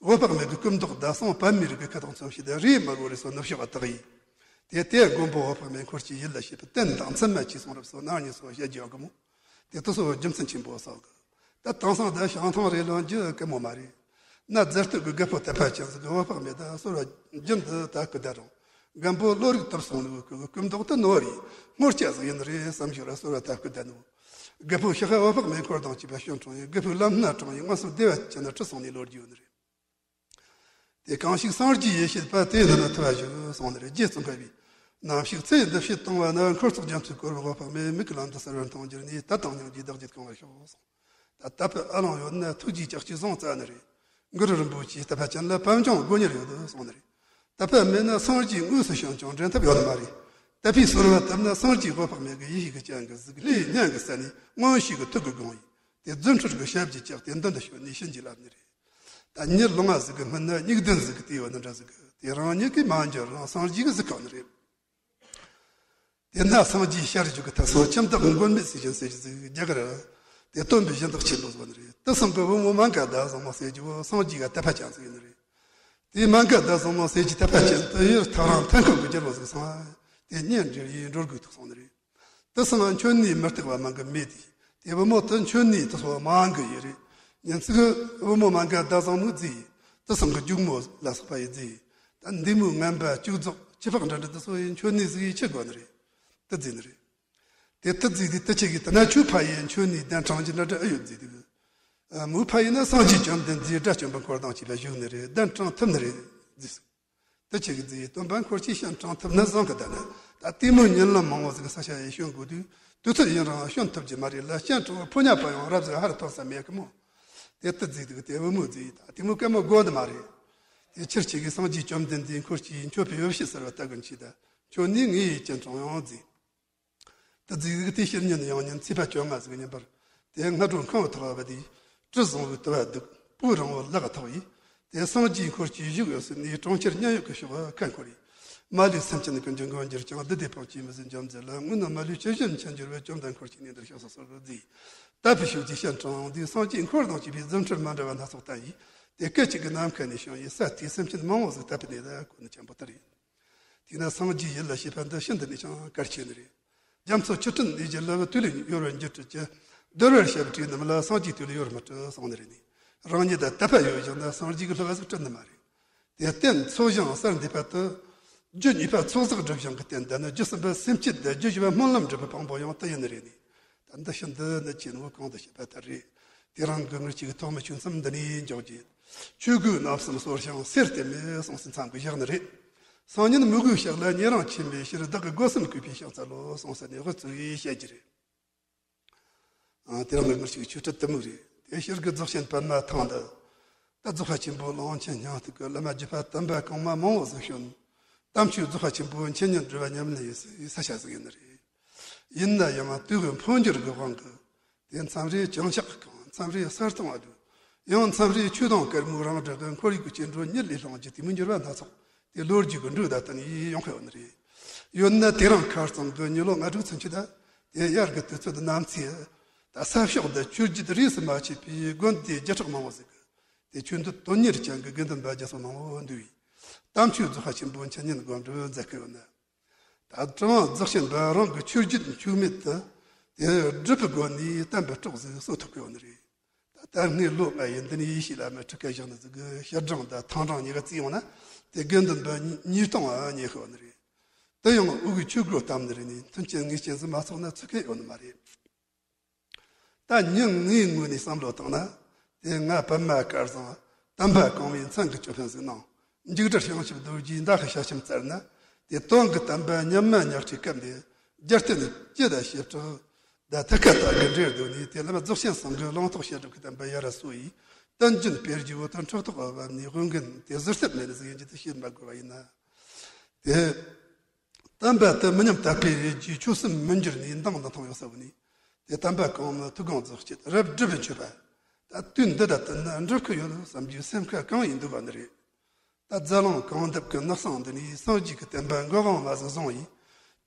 འོད་དཔག་མེད་ཀྱི་སྐུ་མདོག་དང་གསུང་པདྨའི་རིགས་ཀྱི་ཁ་དོག་མཚོན་བྱེད་དེ་རེས་མ་རོ་རེ་སོགས་ནུབ་ཕྱོགས་པ་དག་ཡིན། དེ་ལྟའི་མགོན་པོ་འོད་དཔག་མེད་འཁོར་གྱི་ཡུལ་ལ་བྱེད་པའི་རྟེན་དང་མཚན་མ་ཅི་གསུང་རབ་སོགས་ནར་ཉེ་སོགས་བཤད་རྒྱུ་ཡོད་གི་མོ། དེ་དུ་སོགས་རྒྱུ་མཚན་ཆེན་པོ་བསགས་གི། ད་དེང་སང་ད་ཤིང་ཐང་རེ་ལོན་རྒྱུ་དཀའ་མོ་མ་རེད། ན་རྫ་སྟོད་ཀྱི་རྒད་པོ་དད་པ་ཅན་ཟིག་གི་འོད་དཔག་མེད་དང་གསོལ་བ་རྒྱུན་དུ་ད་སྐུ་ད་རུང་། རྒན་པོ་བློ་རིག་དུབ་སོང་ནུ་གི་སྐུ་མདོག་ཏུ་ནོར་རེ་སྔོ་སྐྱ་ཟིག་ཡིན་རེད་བསམ་ཞིག་ར་གསོལ་བ་ད་སྐུ་ད་ནུ། རྒད་པོ་ཤི་ཁ་འོད་དཔག་མེད་འཁོར་དང་བཅས་པ་སྐྱོན་དྲངས་ཡིན། རྒད་པོའི་ལམ་སྣ་དྲངས་ཡིན། དངོས་སུ་བདེ་བ་ཅན་ན་ཁྲིད་སོང་ནས་ལོ་རྒྱུས་ཡོད་ནི་རེད། དེ་གང་ཞིག་སངས་རྒྱས་ཡེ་ཤེས་པ་དེ་འདི་ན་ཐུབ་པ་བཞུགས་གསུངས་ནི་རེད། རྗེ་ཙོང་ཁ་པས། ནམ་ཞིག་ཚེ་འདི་ཕྱི་གཏོང་བ་ན་འཁོར་ཚོགས་རྒྱ་མཚོའི་སྐོར་འོད་དཔག་མེད་མིག་གི་ལམ་དུ་གསལ་བར་མཐོང་གྱུར་ནས་དད་དང་སྙིང་རྗེས་བདག་རྒྱུད་གང་བར་ཤོག་གསུངས། ད་དད་པའི་ཨ་ལོང་ཡོད་ན་ཐུགས་རྗེའི་ལྕགས་ཀྱུས་བཟུང་བཙལ་ནི་རེད། གུ་རུ་རིན་པོ་ཆེའི་དད་པ་ཅན་ལ་པད་འབྱུང་དགོས་མྱིར་ཡོད་དོ་གསུངས་ནི་རེད། དད་པ་མེད་ན་སངས་རྒྱས་དངོས་སུ་བྱོན་ཀྱང་འདྲེན་ཐབས་ཡོད་མ་རེད། དད་པའི་ཚོར་བ་བཏབ་ན་སངས་རྒྱས་འོད་དཔག་མེད་ཀྱི་ཡེ་ཤེས་ཀྱི་སྤྱན་གྱིས་གཟིགས། ལྷའི་སྙན་གྱིས་གསན་ནས་མངོན་ཤེས་ཀྱི་ཐུགས་ཀྱིས་དགོངས་ཡིན། དེ་རྫུ་འཕྲུལ་གྱི་ཞབས་ཀྱིས་བཅགས་ཏེ་མདུན་དུ་བྱོན་ནས་བྱིན་གྱིས་བརླབས་ནི་རེད། ད་ཉི་ལོང་བ་ཟིག་གི་སྔུན་ན་མིག་ལྡན་ཟིག་གིས་བལྟས་ཡོད་ནི་འདྲ་ཟིག་གི། དེ་རང་ཉིད་ཀྱིས་མ་འགྱུར་རང་སངས་རྒྱས་ཀྱིས་གཟིགས་གོ་ནི་རེད། དེ་ན་སངས་རྒྱས་ཤར་བཞུགས་ཀྱི་ཐད་སོ་ཁྱིམ་བདག་མགོན་མེད་ཟས་སྦྱིན་ཟེར་གྱི་ཟིག་རྒྱ་གར་དེ་སྟོན་པའི་སྦྱིན་བདག་ཆེན་པོ་ཟིག་ནི་རེད། དེ་ཚང་གི་བུ་མོ་མན་ག་དྷ་བཟང་མོ་ཟེར་གྱི་བོ་སངས་རྒྱས་ཀ་དད་པ་ཅན་ཟིག་ཡིན་ནི་རེད། དེ་མན་ག་དྷ་བཟང་མོ་ཟེར་གྱི་དད་པ་ཅན་དེ་ཡུལ་ཐག་རིང་མཐའ་འཁོབ་ཀྱི་རྒྱལ་པོ་ཟིག་སོང་། དེ་གཉེན་འབྲེལ་ཡིན་འགྲོ་དགོས་ཐུག་སོང་ནི་རེད། དེ་སང་མཆོད་གནས་མུ་སྟེགས་པ་མང་གི་མེད་དེ། དེ་བུ་མོ་དེ་མཆོད་གནས་དེ་ཚོ་མང་གི་ཡོད་རེད། ཉིན་ཅིག་བུ་མོ་མན་ག་དྷ་བཟང་མོས་བརྫིས། དེ་སང་གི་སྒྱུག་མོ་ལ་སོགས་པ་ཡིས་བརྫིས། ད་འདི་མོའི་ངན་པ་སྐྱུག་རྫོགས་ཁྱི་ཕག་འདྲ་འདྲ་དེ་ཚོ་ཡིས་མཆོད་གནས་ཟིག་ཡིས་ཁྱེར་དགོས་ནི་རེད། དེ་བརྫིས་ནི་རེད། དེ་དེ་བརྫིས་དེ་དེ་ཁྱེད་ཀྱིས་དེ་ན་ཁྱོད་ཕ་ཡིས་མཆོད་གནས་གདན་དྲངས་ཀྱི་འདྲ་འདྲ་ཨེ་ཡོད་བརྫིས་དུས། མོའི་ཕ་ཡིས་ན་སངས་རྒྱས་བཅོམ་ལྡན་འདས་དགྲ་བཅོམ་པ་འཁོར་དང་བཅས་པ་བཞུགས་ནི་རེད། གདན་དྲངས་ཐུབ་ནི་རེད་བརྫིས་སོ། དེ་ཅིག་གིས་བརྫིས། སྟོན་པ་འཁོར་གྱིས་སྤྱན་དྲངས་ཐུབ་ན་བཟང་གི། ད་ནི་ད་ལྟད་མོ་ཉིན་ལམ་མང་བོ་ཟིག་ས་ཆ་ཡི་བྱོན་དགོས་དུས་དུས་ཚོད་ཡུན་རིང་བྱོན་ཐུབ་ཀྱི་མ་རེད་ལ། སྤྱན་དྲངས་ཕོ་ཉ་པ་ཡང་རབ་ཟིག་ཧར་ཐོན་ས་མེད་གི་མོ། དེ་ལྟར་བརྫིས་དུས་དེ་བུ་མོས་བརྫིས། ད་ལྟད་མོ་སྐད་མོ་དགོས་ནི་མ་རེད། དེ་ཕྱིར་ཁྱེད་ཀྱིས་སངས་རྒྱས་བཅོམ་ལྡན་འདས་འཁོར་གྱིས་མཆོད་པའི་འོས་བྱེད་ཟེར་བ་ལྟ་གི་མཆིས། ད་མཆོད་ནས་ངའི་སྤྱན་དྲངས་ཡང་བརྫིས། དེ་བརྫིས་དེ་ཕྱིར་ཉིན་ཡང་ཉིན་ཚེས་པ་བཅོ་ལྔ་ཟིག་ཉིན་པར། དེ་སྔ་དྲོ་ཁང་ཐོག་བ་དེ་གྲུ་བཟང་བོའི་དུ་བ་འདུག་སྤོས་རིང་བོ་ལག་ཐོག་ཡིས། དེ་སངས་རྒྱས་འཁོར་གྱིས་བཞུགས་ཡོད་སྲིད་ནས་གྲོང་ཁྱེར་མཉན་ཡོད་ཀྱི་ཕྱོགས་ཁ་འཁོར་ཡིས། མ་ལུས་སེམས་ཅན་ཀུན་གྱི་མགོན་གྱུར་ཀྱང་། བདུད་སྡེ་དཔུང་གིས་མི་བཟོད་འཇོམས་མཛད་ལ། དངོས་ནི་མ་ལུས་ཇི་བཞིན་མཁྱེན་གྱུར་པའི། བཅོམ་ལྡན་འཁོར་གྱིས་ནི་འདིར་གཤེགས་སོ་ཟེར་བརྫིས། དད་པའི་ཤུགས་ཀྱིས་སྤྱན་དྲངས་དུས་སངས་རྒྱས་འཁོར་དང་བཅས་པའི་རྫུ་འཕྲུལ་མ་འདྲ་བ་སྣ་ཚོགས་བསྟན་ཡིས། དེ་སྐད་ཅིག་གིས་ནམ་མཁའ་ནས་བྱུང་ཡི། ས་དེའི་སེམས་ཅན་མང་བོ་ཟིག་དད་པའི་གནས་ལ་བཀོད་ནི་ཆེན་པོ་ལྟར་ཡིན། དེས་ན་སངས་རྒྱས་ཡིད་ལ་བྱེད་པ་འདི་ཤིན་ཏུ་ནས་ཀྱང་གལ་ཆེ་ནི་རེད། རྒྱ་མཚོ་ཆུ་སྤྲིན་ལས་ཀྱི་ལུ་བ་དུས་ལས་ཡོལ་བར་འགྱུར་སྲིད་ཀྱི། འདོར་བར་བྱ་བའི་གྲས་རྣམས་ལ། སངས་རྒྱས་དུས་ལས་ཡོལ་མི་སྲིད་གསུངས་ནི་རེད་ནི། རང་ཉིད་དང་དད་པ་ཡོད་ཀྱང་ན་སངས་རྒྱས་ཀྱི་བསླུ་བ་ཟིག་སྲིད་ནི་མ་རེད། དེར་བརྟེན་འཚོ་ཞིང་གསར་འདེབས་པ་དེ། རྒྱུ་གཉིས་པ་ཚོགས་བསགས་སྒྲིབ་སྦྱང་གི་རྟེན་དང་ནི། རྒྱུ་གསུམ་པ་སེམས་བསྐྱེད་དང་རྒྱུ་བཞི་པ་སྨོན་ལམ་འགྲུབ་པའི་དཔང་པོ་ཡང་དེ་ཡིན་ནི་རེད་ནི། ད་འདི་ཕྱི་འདི་ནི་ཅི་ནོ་གོང་དུ་བཤད་པ་ལྟར་རེད། དེ་རིང་གི་ངེད་ཅག་གི་ཐོག་མའི་ཆོས་མཚམས་འདི་ནས་འཇོག་རྒྱུ། ཆོས་གོས་རྣམ་གསུམ་གསོར་ཞིང་གསེར་བཏེགས་མས་གསུངས་སའི་མཚམས་ཀྱི་བཞག་ནི་རེད། སང་ཉིན་མོས་གུས་བཤགས་ལ་ཉེ་རིང་ཆེན་པོའི་ཕྱིར། བདག་གི་སྒོ་གསུམ་གུས་པས་ཕྱག་འཚལ་ལོ་གསུངས་ས་ནས་དབུ་བཙུགས་ཡིས་བཤད་རྒྱུ་རེད། ཨ། དེ་རིང་གི་ངེད་ཅག་གི་ཆོས་ཁྲིད་དེ་མོ་རེད། དེ་ཕྱིར་གི་རྫོགས་ཆེན་པདྨ་ཐང་འདི། ད་རྫོགས་པ་ཆེན་པོ་གླང་ཆེན་སྙིང་ཐིག་གི་བླ་མ་བརྒྱུད་པ་དམ་པ་གོང་མ་མང་བོ་ཟིག་བྱོན། དམ་ཆོས་རྫོགས་པ་ཆེན་པོ་འཆད་ཉན་སྒྲུབ་པ་ཉམས་ལེན་ཡེད་སའི་ས་ཆ་ཟིག་ཡིན་ནི་རེད། ཡིན་ན་ཡང་དུས་ཀྱི་འཕོ་འགྱུར་གྱི་དབང་གིས། དེ་མཚམས་རེ་བྱང་ཕྱོགས་གང་། མཚམས་རེ་ས་སྟེང་ང་འགྲོ། ཡང་མཚམས་རེ་ཆོས་དུང་དཀར་མོའི་རང་སྒྲ་གི་ཁོར་ཡུག་གི་སྐྱེ་འགྲོ་ཉིད་ལས་བསླངས་ཀྱི་དེ་མོ་འགྱུར་བ་སྣ་ཚོགས་དེ་ལོ་རྒྱུས་ཀྱི་འགྲོས་དང་བསྟུན་ནས་ཡོང་གི་ཡོད་ནི་རེད། ཡོད་ན་དེ་རིང་ཁ་རྩང་གི་མྱི་ལོ་ལྔ་དྲུག་ཚུན་ཆད་ད་དེ་དབྱར་གྱི་དུས་ཚོད་ནམ་ཚེ། ད་ས་ཕྱོགས་འདི་ཆོས་བརྒྱུད་རིས་སུ་མ་ཆད་པའི་དགོན་སྡེ་བརྒྱ་ཕྲག་མང་བོ་ཟིག་གི་དེ་ཆོས་འདི་དོན་གཉེར་ཅན་གྱི་དགེ་འདུན་པ་རྒྱ་མཚོ་མང་བོ་འདུས་ཡིས། དམ་ཆོས་རྫོགས་པ་ཆེན་པོ་འཆད་ཉན་སྒོམ་སྒྲུབ་མཛད་ཀྱི་ཡོད་ན། ད་གྲུབ་དབང་རྫོགས་ཆེན་པ་རང་གི་ཆོས་བརྒྱུད་འཆུག་མེད་དུ་དེ་སྒྲུབ་པའི་སྒོ་ནས་བསྟན་པའི་སྲོག་ཟིག་གསོ་ཐུབ་ཀྱི་ཡོད་ནི་རེད། ད་ལྟ་ངས་ལོ་ལྔ་ཡི་འདི་ནས་ཡེ་ཤེས་བླ་མའི་ཁྲིད་ཀ་བཞག་ནི་ཟིག་གི་ཕྱིར་དྲང་དང་ཐང་དྲང་གཉིས་ཀ་བརྩིས་ཡོང་ན། དེ་དགེ་འདུན་པ་ཉིས་སྟོང་ཨ་ཉེ་ཤོ་ནི་རེད། དེ་ཡང་དབུས་ཀྱི་ཆོས་སྒོ་བསྡམས་ནི་རེད་ནི། མཐུན་རྐྱེན་ངེས་ཅན་ཟིག་མ་ཚོགས་ན་ཚུགས་ཀྱི་ཡོད་ནི་མ་རེད། ད་མྱི་ངའི་ངོས་ནས་བསམ་བློ་བཏང་ན། དེ་སྔ་པདྨ་དཀར་བཟང་དམ་པ་གོང་མའི་མཚན་གྱི་ཅོད་པན་ཟིག་གནང་། འཇིགས་བྲལ་བྱང་ཆུབ་རྡོ་རྗེའི་མདའ་ཤི་ཞལ་ཆེམས་བསྩལ་ན། དེ་དོན་གྱི་བསྟན་པ་ཉམས་མ་ཉག་ཁྲིའི་སྐབས་འདི། རྒྱལ་བསྟན་སྤྱི་དང་བྱེ་བྲག་དང་ཐད་ཀ་དག་གི་འབྲེལ་སྡོད་ནས། དེ་བླ་མ་རྫོགས་ཆེན་ཚང་གི་ལུང་རྟོགས་བཤད་སྒྲུབ་ཀྱི་བསྟན་པ་ཡར་ར་གསོ་ཡིས། བསྟན་རྒྱུན་སྤེལ་རྒྱུ་བོ་དང་ཁྲག་ཐོག་བབས་ནས་དབུ་འགན་དེ་ཟུར་ཐབས་མེད་ནི་ཟིག་ཡིན་རྒྱུ་དེ་བཤད་མ་དགོས་པ་ཡིན་ན། དེ། བསྟན་པ་དེ་མི་ཉམས་དར་སྤེལ་རེད་རྒྱུའི་ཆོད་སེམས་མི་འགྱུར་ནས་འདང་འདི་ཐང་ཡོད་ས་བོ་ནས། དེ་དམ་པ་གོང་མའི་ཐུགས་དགོངས་རྫོགས་བྱེད་རབ་སྒྲུབ་པའི་མཆོད་པ། ད་དུས་འདི་ལྟར་བསྟུན་ན་འགྲུབ་ཀྱི་ཡོད་བསམ་རྒྱུའི་སེམས་ཁ་གང་ཡིན་འདུག་ག་ནི་རེད། ད་རྫ་ལུང་གངས་འདབས་ཀྱི་ནགས་གསེང་འདི་ནས་སངས་རྒྱས་ཀྱི་བསྟན་པ་མགོ་དབང་མ་ཟིག་བཟུང་ཡིས།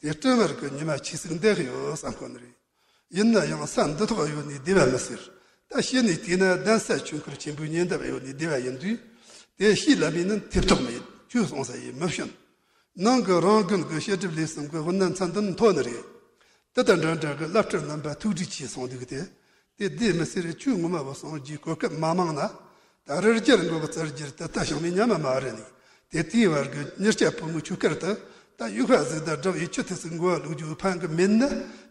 དེ་སྤྲིན་བར་གྱི་ཉི་མ་ཆེ་ཟིག་འདེགས་ཡོད་བསམ་གོ་ནི་རེད། ཡིན་ན་ཡང་ས་འདི་ཐོག་ཡོད་ནས་བདེ་བ་མི་སྲིད། ད་ཕྱི་ནས་བལྟས་ན་གདན་ས་ཆོས་འཁོར་ཆེན་པོའི་ཉེ་འདབས་ཡོད་ནས་བདེ་བ་ཡིན་དུས། དེ་ཕྱིའི་ལམ་ཡིན་ན་ཐེབས་ཐོག་མེད་ཁྱོད་གསུང་ས་ཡིས་མི་ཕྱིན། ནང་གི་རང་དགོན་གྱི་བཤད་སྒྲུབ་ལས་གསུམ་གྱི་དབུ་མནན་མཚན་འདི་མཐོ་ནི་རེད། དེ་དང་འདྲ་འདྲ་གི་བླ་སྤྲུལ་རྣམ་པ་ཐུགས་རྗེ་ཆེ་གསུང་འདུག་སྟེ། དེ་བདེ་མི་སྲིད་རེད། ཁྱོད་ངོ་མ་བུ་སངས་རྒྱས་གོ་སྐབས་མ་མང་ན། ད་རི་རྒྱལ་མགོ་གི་རྩར་རྒྱུར་དེ་ལྟ་བྱུང་མི་ཉམས་མ་མ་རེད་ནི། དེ་དེའི་བར་གི་མྱི་སྐྱ་ཕོ་མོའི་ཆོས་སྐལ་དུ། ད་ཡུག་ཕ་ཟིག་དང་འདྲ་བའི་ཆུ་ཐིགས་སུ་མགོ་བ་བླུག་རྒྱུ་ཕན་གི་མེད་ན།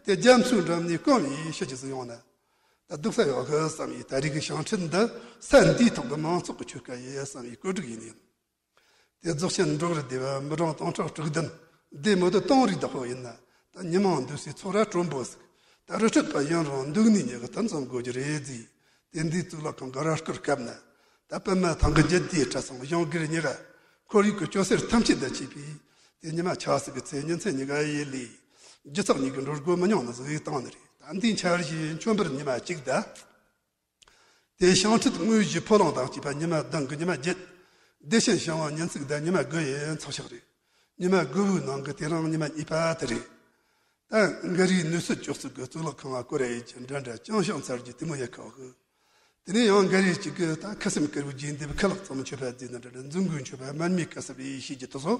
དེ་རྒྱ་མཚོའི་འགྲམ་ནས་སྐོམ་ཡིས་ཤི་རྒྱུ་ཟིག་ཡོང་ན། ད་སྡུག་ས་ཡོད་གི་བསམ་ཡིས། ད་རེས་ཀྱི་བྱང་ཁྲིད་འདི་ས་འདིའི་ཐོག་གི་མང་ཚོགས་ཀྱི་ཆོས་སྐལ་ཡིན་བསམ་ཡིས་བཀོད་སྒྲིག་ཡིན་ཡིན། དེ་རྫོགས་ཆེན་འབྲོག་རི་སྡེ་བ་མི་གྲངས་སྟོང་ཕྲག་དྲུག་བདུན། སྡེ་མི་དུ་སྟོང་རིགས་བདག་པོ་ཡིན་ན། ད་ཉི་མ་འདུས་སའི་ཚོགས་ར་དྲོན་པོ་ཟིག་ད་རི་ཁྲོད་པ་ཡིན་རུང་འདུག་ནི་ཉག་གི་དོན་ཙམ་དགོས་རྒྱུ་རེད་ཟེར། དེ་འདིའི་གཙུག་ལག་ཁང་གི་ར་སྐོར་བཀབ་ན། ད་པདྨ་ཐང་གི་རྒྱལ་སྡེའི་གྲྭ་ཚང་གཞུང་སྒེར་གཉིས་ཀ། ཁོར་ཡུག་གི་སྐྱོ་སེར་ཐམས་ཅད་དང་བཅས་པའི་དེ་ཉི་མ་ཆ་ཟིག་གི་ཚེ་ཉིན་མཚན་གཉིས་ཀ་ཡེ་ལས་སྒྱུ་རྩལ་གཉིས་ཀྱི་འགྲོ་སྒོ་མི་ཉུང་ནི་ཟིག་ཡེ་བཏང་ནི་རེད། ད་འདིའི་འཆར་གཞི་མཆོད་འབུལ་ཉི་མ་གཅིག་ད། དེ་བྱང་ཁྲིད་དངོས་གཞི་ཕོ་ལོང་དང་བཅས་པ་ཉི་མ་བདུན་གྱི་ཉི་མ་བརྒྱད། བདེ་ཆེན་བྱང་བ་ཉིན་གཅིག་དང་ཉི་མ་དགུ་ཡི་ཚོགས་ཕྱག་རེད། ཉི་མ་དགུ་བོའི་ནང་གི་དེ་རིང་ཉི་མ་གཉིས་པ་དེ་རེད། ད་འགའ་རེས་ནུས་སྲོལ་ཅོག་ཙེ་གི་གཙུག་ལག་ཁང་བ་སྐོར་ར་ཡེད་ཀྱི་འདྲ་འདྲ་ཅང་ཤང་ཚར་གྱི་དེ་མོ་ཡེ་ཁག་གི། དེ་ནས་ཡང་འགའ་རེས་གཅིག་གི་ད་ཁ་སེམས་དཀར་བོའི་རྗེས་འདེབས་ཁ་ལག་གཙང་མཆོད་པ་བརྩིས་ན་འདྲ་འདྲ། འཛུམ་དགུའི་མཆོད་པ་མར་མེའི་བཀའ་གསབ་ཡེ་ཤེས་ཀྱི་དེ་ཚོ།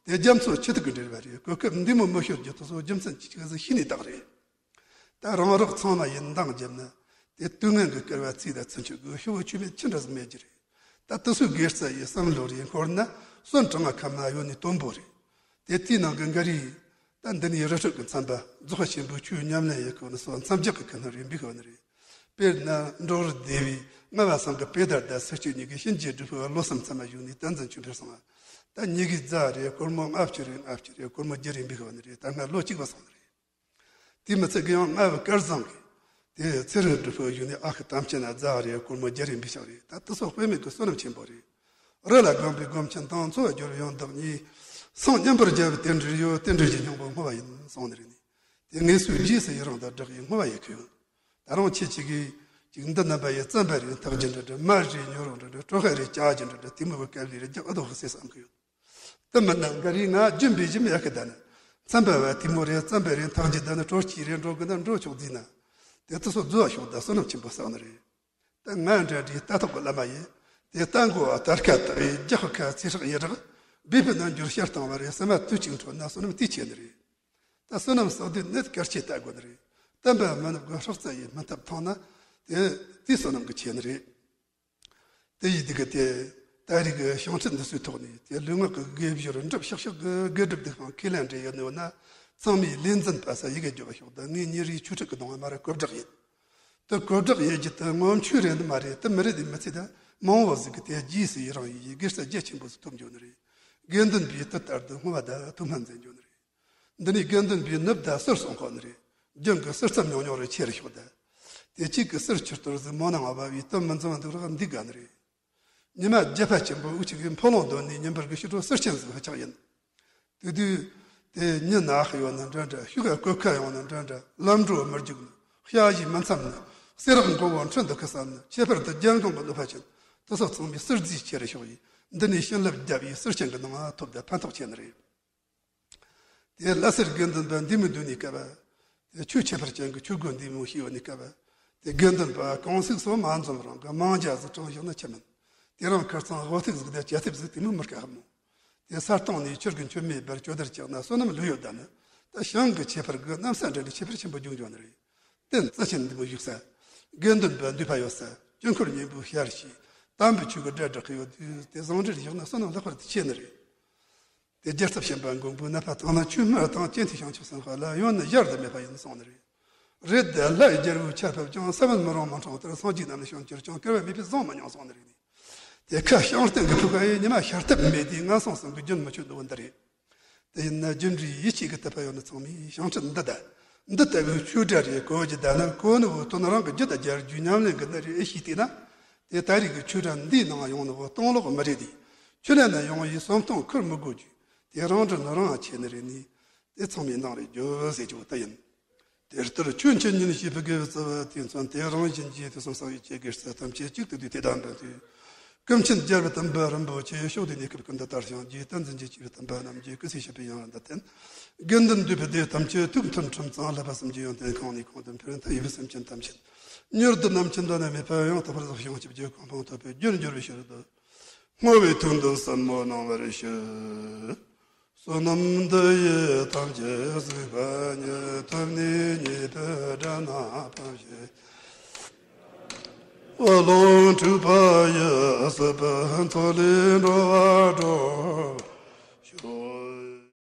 དེ་རྒྱ་མཚོ་ཆུ་ཐིགས་ཀྱི་འབྲེལ་བ་རེད། གོ་སྐབས་འདི་མོ་མི་ཤོར་རྒྱུ་དེ་ཚོ་རྒྱུ་མཚན་གཅིག་གཅིག་ཟིག་ཤེས་ནས་བཏགས་རེད། ད་རང་རོགས་ཚང་མ་ཡིན་འདང་བརྒྱབ་ན། དེ་དུས་ངན་གྱི་སྐལ་བ་ཚིག་དང་ཚུན་ཆད་གི་ཤོག་བུ་ཆུ་མེད་ཆུ་འདྲ་ཟིག་མེད་ཀྱི་རེད། ད་དེ་ཚོའི་དགེ་རྩ་ཡི་བསམ་བློ་རེ་འཁོར་ན་གསོན་གྲང་ང་ཁ་མ་ཡོད་ནི་དོན་པོ་རེད། དེ་དེའི་ནང་གི་འགའ་རེས་ད་འདི་ནས་རི་ཁྲོད་ཀྱི་མཚམས་པ་རྫོགས་པ་ཆེན་པོའི་ཆོས་ཉམས་ལེན་ཡེ་གོ་ནི་སོགས་མཚམས་རྒྱག་གི་ཁ་སྣོན་རེ་འབུལ་གོ་ནི་རེད། དཔེར་ན་འབྲོག་རི་སྡེ་བའི་རྔ་བ་ཚང་གི་དཔེ་དར་དང་སེར་སྐྱ་གཉིས་ཀྱིས་གཤིན་རྗེ་སྒྲུབ་ཕུག་བློ་བསམ་ཚད་མ་བཞུགས་ནས་བསྟན་འཛིན་ཆོས་འཕེལ་སོང་བ། ད་གཉིས་ཀའི་རྫ་རེ་སྒོར་མོ་ལྔ་བཅུ་རེ་ལྔ་བཅུ་རེ་སྒོར་མོ་བརྒྱ་རེ་འབུལ་གོ་ནི་རེད། ད་སྔ་ལོ་གཅིག་པ་སོང་ནི་རེད། དེ་མི་ཚད་གི་ཡང་རྔ་བ་དཀར་ཟངས་ཀྱིས་དེ་ཚེ་རིང་སྒྲུབ་ཕུག་བཞུགས་ནས་ཨ་ཁུ་དམ་ཆེན་ན་རྫ་རེ་སྒོར་མོ་བརྒྱ་རེ་འབུལ་ཕྱག་རེད། ད་དེ་སོགས་དཔེ་མེད་ཀྱི་བསོད་ནམས་ཆེན་པོ་རེད། རི་ལ་སྒོམ་པའི་སྒོམ་ཆེན་དང་འཚོ་བ་སྦྱོར་བའི་ཡང་བདག་ཉིད། སངས་མཉམ་པར་རྒྱལ་བའི་རྟེན་འབྲེལ་ཡོད། རྟེན་འབྲེལ་གྱི་སྙིང་པོ་བསྔོ་བ་ཡིན་གསུངས་ནི་རེད་ནི། དེ་ངེད་ཚོས་རྗེས་སུ་ཡི་རང་དང་སྦྲགས་ཡི་བསྔོ་བ་ཡི་ཁུ་ཡོད། ད་རུང་ཁྱེད་ཅིག་གིས་ཅིག་འདི་རྣམ་པ་ཡི་རྩམ་པ་རེ་འཐག་རྒྱུ་འདྲ་འདྲ། མར་རེ་ཉོ་རོགས་འདྲ་འདྲ། གྲོ་ཁ་རེ་བཅག་རྒྱུ་འདྲ་འདྲ། དེ་མོ་བའི་དཀའ་ལས་རེ་རྒྱག་ཨ་དོ་ཧི་སེ་བསམ་གི་ཡོད། དེ་མིན་ན་འགའ་རེས་ང་རྒྱུན་པའི་ཞིམ་ཡག་གི་ད་ནི་རྩམ་པ་བ་དེ་མོ་རེ་རྩམ་པ་རེ་འཐག་རྒྱུ་ད་ནི་གྲོ་སྐྱིད་རེ་འགྲོ་གི་ན་འགྲོ་ཆོག་རྫིས་ན། དེ་དེ་ཚོ་རྫུ་བ་ཤོག་ད་བསོད་ནམས་ཆེན་པོ་བསགས་ནི་རེད། ད་ང་འདྲ་འདྲའི་ལྟ་རྟོག་གི་བླ་མ་ཡིན། དེ་ལྟ་མགོ་བ་དར་ཁ་དག་ཡི་རྒྱག་ཁ་ཚེ་སྲོག་ཡི་རག་སྦས་པའི་རྣལ་འབྱོར་ཤར་བཏང་བ་རེད། སེམས་མ་དུས་གཅིག་འཕྲོད་ན་བསོད་ནམས་དེ་ཆེ་ནི་རེད། ད་བསོད་ནམས་བསགས་དུས་གནད་གལ་ཆེ་ལྟ་དགོས་ནི་རེད། བསྟན་པ་མི་ནུབ་གི་སྲོག་རྩ་ཡི་སྨིན་ཐབས་ཐོང་ན། དེ་དེ་བསོད་ནམས་ཀྱི་ཆེ་ནི་རེད། དེ་ཡི་དུས་ཀྱི་དེ་ད་རེས་ཀྱི་བྱང་ཁྲིད་འདི་ཚོའི་ཐོག་ནས་དེ་ལུས་ངག་གི་དགེ་སྦྱོར་འགྲུབ་ཤག་ཤག་གི་དགེ་སྒྲུབ་སྡིག་སྤང་ཁས་ལེན་འདྲ་ཡོད་ནོ་ན། ཚང་མས་ལས་འཛིན་པ་ས་ཡི་གེ་འཇོག་ཤོག་ད་ངས་ཉིན་རེའི་ཆོས་ཁྲིད་ཀྱི་གདོང་བ་མ་ར་གོ་བསྒྲགས་ཡིན། དེ་གོ་བསྒྲགས་ཡེད་རྒྱུ་དེ་ངོམ་ཆོས་རེད་འདི་མ་རེད། དེ་མི་རེད་དེ་མི་ཚེ་ད་མང་བོ་ཟིག་གི་དེ་རྗེས་སུ་ཡི་རང་ཡི་ཡི་དགེ་རྩ་རྒྱ་ཆེན་པོ་ཟིག་ཐོབ་འགྱོ་ནི་རེད། དགེ་འདུན་པའི་དེ་ལྟར་དུ་བསྔོ་བ་ད་ཐུགས་སྨོན་མཛད་འགྱོ་ནི་རེད། འདི་ནི་དགེ་འདུན་པའི་ནུབ་ད་ཟུར་སོང་ཁོ་ནི་རེད། རྒྱུན་གྱི་ཟུར་ཙམ་ཉུང་ཉུང་རེ་ཆེ་རུ་ཤོག་ད། དེ་གཅིག་གི་ཟུར་ཆུ་གཏོར་ཟིག་མོ་ནང་བ་བའི་དོན་མི་འཛོམས་འདུག་རག་འདི་དགའ་ནི་རེད། ཉི་མ་བརྒྱད་པ་ཆེན་པོ་དབུགས་གཅིག་གིས་འཕོ་ལོང་འདོན་ནས་ཉིན་པར་གྱི་ཕྱི་དྲོ་ཟུར་ཆེན་ཟིག་ཧ་ཆག་ཡིན། དེ་དུས་དེ་ཉི་ནག་ཡོང་ན་འདྲ་འདྲ། ཤུགས་ཀ་གོད་ཁ་ཡོང་ན་འདྲ་འདྲ། ལམ་འགྲོ་མི་རྒྱུག་ན། ཤ་ཡི་མི་འཚམ་ན། སེ་རག་མགོ་བོ་འཕྲོད་འདུག་གི་བསམ་ན། ཁྱད་པར་དུ་རྒྱལ་འགོང་གི་གནོད་པ་ཅན་དེ་ཚོ་ཚང་མས་ཟུར་རྫིས་ཆེ་རུ་ཤོག་ཡིན། འདི་ནས་བྱིན་རླབས་བརྒྱབ་ཡིས་ཟུར་ཆེན་གྱི་ནང་ཐོབ་ད་ཕན་ཐོགས་ཆེ་ནི་རེད། དེ་ལ་སེར་དགེ་འདུན་པ་འདི་མི་འདུག་ནི་སྐབས། དེ་ཆོས་ཁྱད་པར་ཅན་གྱི་ཆོས་སྒོ་འདི་མོ་ཤེས་ཡོད་ནི་སྐབས། དེ་དགེ་འདུན་པ་གང་ཟིག་སོ་མ་འཛོམས་རང་གི་མང་ཇ་ཟིག་དྲངས་བཞག་ན་ཆི་མིན། དེ་རང་ཁར་ཚང་དབུ་ཐུག་ཟིག་དེ་ཅ་ཐེབས་ཟིག་དེ་མོ་མི་དཀའ་ཧ་མོ། དེ་ས་སྟོང་ནས་ཆུར་གི་མཆོད་མེ་སྦར་ཅོ་དར་བཅག་ན་བསོད་ནམས་ལོས་ཡོད་ད་ནི། ད་ཞང་གི་ཁྱད་པར་གི་གནམ་ས་འདྲ་ནི་ཁྱད་པར་ཆེན་པོ་འབྱུང་འགྱོ་ནི་རེད། རྟེན་རྩ་ཆེན་འདི་མོ་བཞུགས་ས། དགེ་འདུན་པ་འདུས་པ་ཡོད་ས། དཀྱིལ་འཁོར་གཉན་པོའི་ཤར་ཞིག་དམ་པའི་ཆོས་ཀྱི་སྒྲ་བསྒྲགས་ཀྱི་ཡོད་དུས་དེ་བཟང་འབྲེལ་བཞག་ན་བསོད་ནམས་ལྷག་པར་དུ་ཆེ་ནི་རེད། དེ་རྒྱལ་ཚབ་ཤན་པ་མགོན་པོའི་ནད་པ་དང་ན་ཆོས་སྨྲ་དང་སྤྱན་ཐོས་བྱང་ཆུབ་སེམས་དཔའ་ལ་ཡོན་ནི་གཞལ་དུ་མེད་པ་ཡིན་གསུངས་ནི་རེད། རེད་དེ་ལྷ་ཡི་རྒྱལ་པོའི་ཆར་ཕབ་ཀྱང་ས་བོན་མི་རུང་མི་འཕྲང་ལྟར་སངས་རྒྱས་རྣམས་ནི་བྱང་ཆུབ་ཀྱང་སྐལ་བ་མེད་པས་བཟང་མི་མྱོང་གསུངས་ནི་རེད་ནི། དེ་ཁ་བྱང་སྟེང་གི་ཕུག་ཁ་ཡི་ཉི་མ་ཤར་ཐབས་མེད་དེ་ངན་སོང་གསུམ་གྱི་རྒྱུན་མི་ཆད་འདུག་འདི་རེད། དེ་ཡིན་ན་རྒྱུ་འབྲས་ཡིད་ཆེས་ཀྱི་དད་པ་ཡོད་ནི་ཚང་མས་བྱང་ཁྲིད་འདི་དང་འདི་ལྟ་བུའི་ཆོས་སྒྲ་རེ་གོ་རྒྱུ་ད་ནི་གོ་ནི་བོ་དོན་རང་གི་རྒྱུད་དང་སྦྱར་རྒྱུའི་ཉམས་ལེན་གྱི་གནད་རེ་ཨེ་ཤེས་བལྟས་ན། དེ་ད་རེས་ཀྱི་ཆོས་སྒྲ་འདིའི་ནང་ཡོང་ནི་བོ་སྟོང་ལོག་མི་རེད་དེ། ཆུ་ལེན་ན་ཡོང་བའི་སོམ་སྟོང་ཁུར་མི་དགོས་རྒྱུ། དེ་རང་འདྲི་ནི་རང་ཆེ་ནི་རེད་ནི། དེ་ཚང་མས་འདང་རེ་རྒྱོབ་ཟེར་རྒྱུ་བོ་དེ་ཡིན། དེ་ལྟར་ཆོས་འཆད་ཉན་བྱེད་པའི་དགེ་བའི་རྩ་བ་དེ་མཚོན་ཏེ་རང་བཞིན་གྱིས་དུས་གསུམ་གསང་བའི་ཆོས་དགེ་རྩ་ཐམས་ཅད་གཅིག་ཏུ་བསྡུས་ཏེ་གདམས་པ་དེ། ཀུན་མཁྱེན་རྒྱལ་བའི་བསྟན་པ་རིན་པོ་ཆེ་ཕྱོགས་དེ་གནས་སྐབས་ཀུན་ཏུ་དར་ཞིང་རྒྱས། བསྟན་འཛིན་གྱི་ཆོས་པའི་བསྟན་པ་རྣམས་ཀྱིས་ཀུན་གསལ་བྱེད་པའི་ཡང་ར་མདའ་བསྟན། དགེ་འདུན་འདུས་པའི་སྡེ་ཐམས་ཅད་ཐུགས་མཐུན་ཁྲིམས་གཙང་། ལྷ་པ་སེམས་ཀྱི་ཡོན་ཏན་གང་ནས་གང་དུ་འཕེལ། མཐའ་ཡས་པའི་སེམས་ཅན་ཐམས་ཅད་མྱུར་དུ་རྣམ་མཁྱེན་དོན་དུ་མེད་པ་ཡང་དག་པར་རྫོགས་ཤིང་ཆོས་ཀྱི་གོ་འཕང་ཐོབ་པའི་རྒྱུར་འགྱུར་བའི་ཕྱིར་དུ། བསྔོ་བའི་ཐུགས་འདུན་ཟབ་མོ་གནང་བར་ཞུ། བསོད་ནམས་འདི་ཡིས་ཐམས་ཅད་གཟིགས་པ་ཉིད། ཐོབ་ནས་ཉེས་པའི་དགྲ་རྣམས་ཕམ་བྱས། ལོངས་སྤྲུལ་པ་ཡི་སྲིད་པའི་མཚོ་ལས་འགྲོ་བ་སྒྲོལ།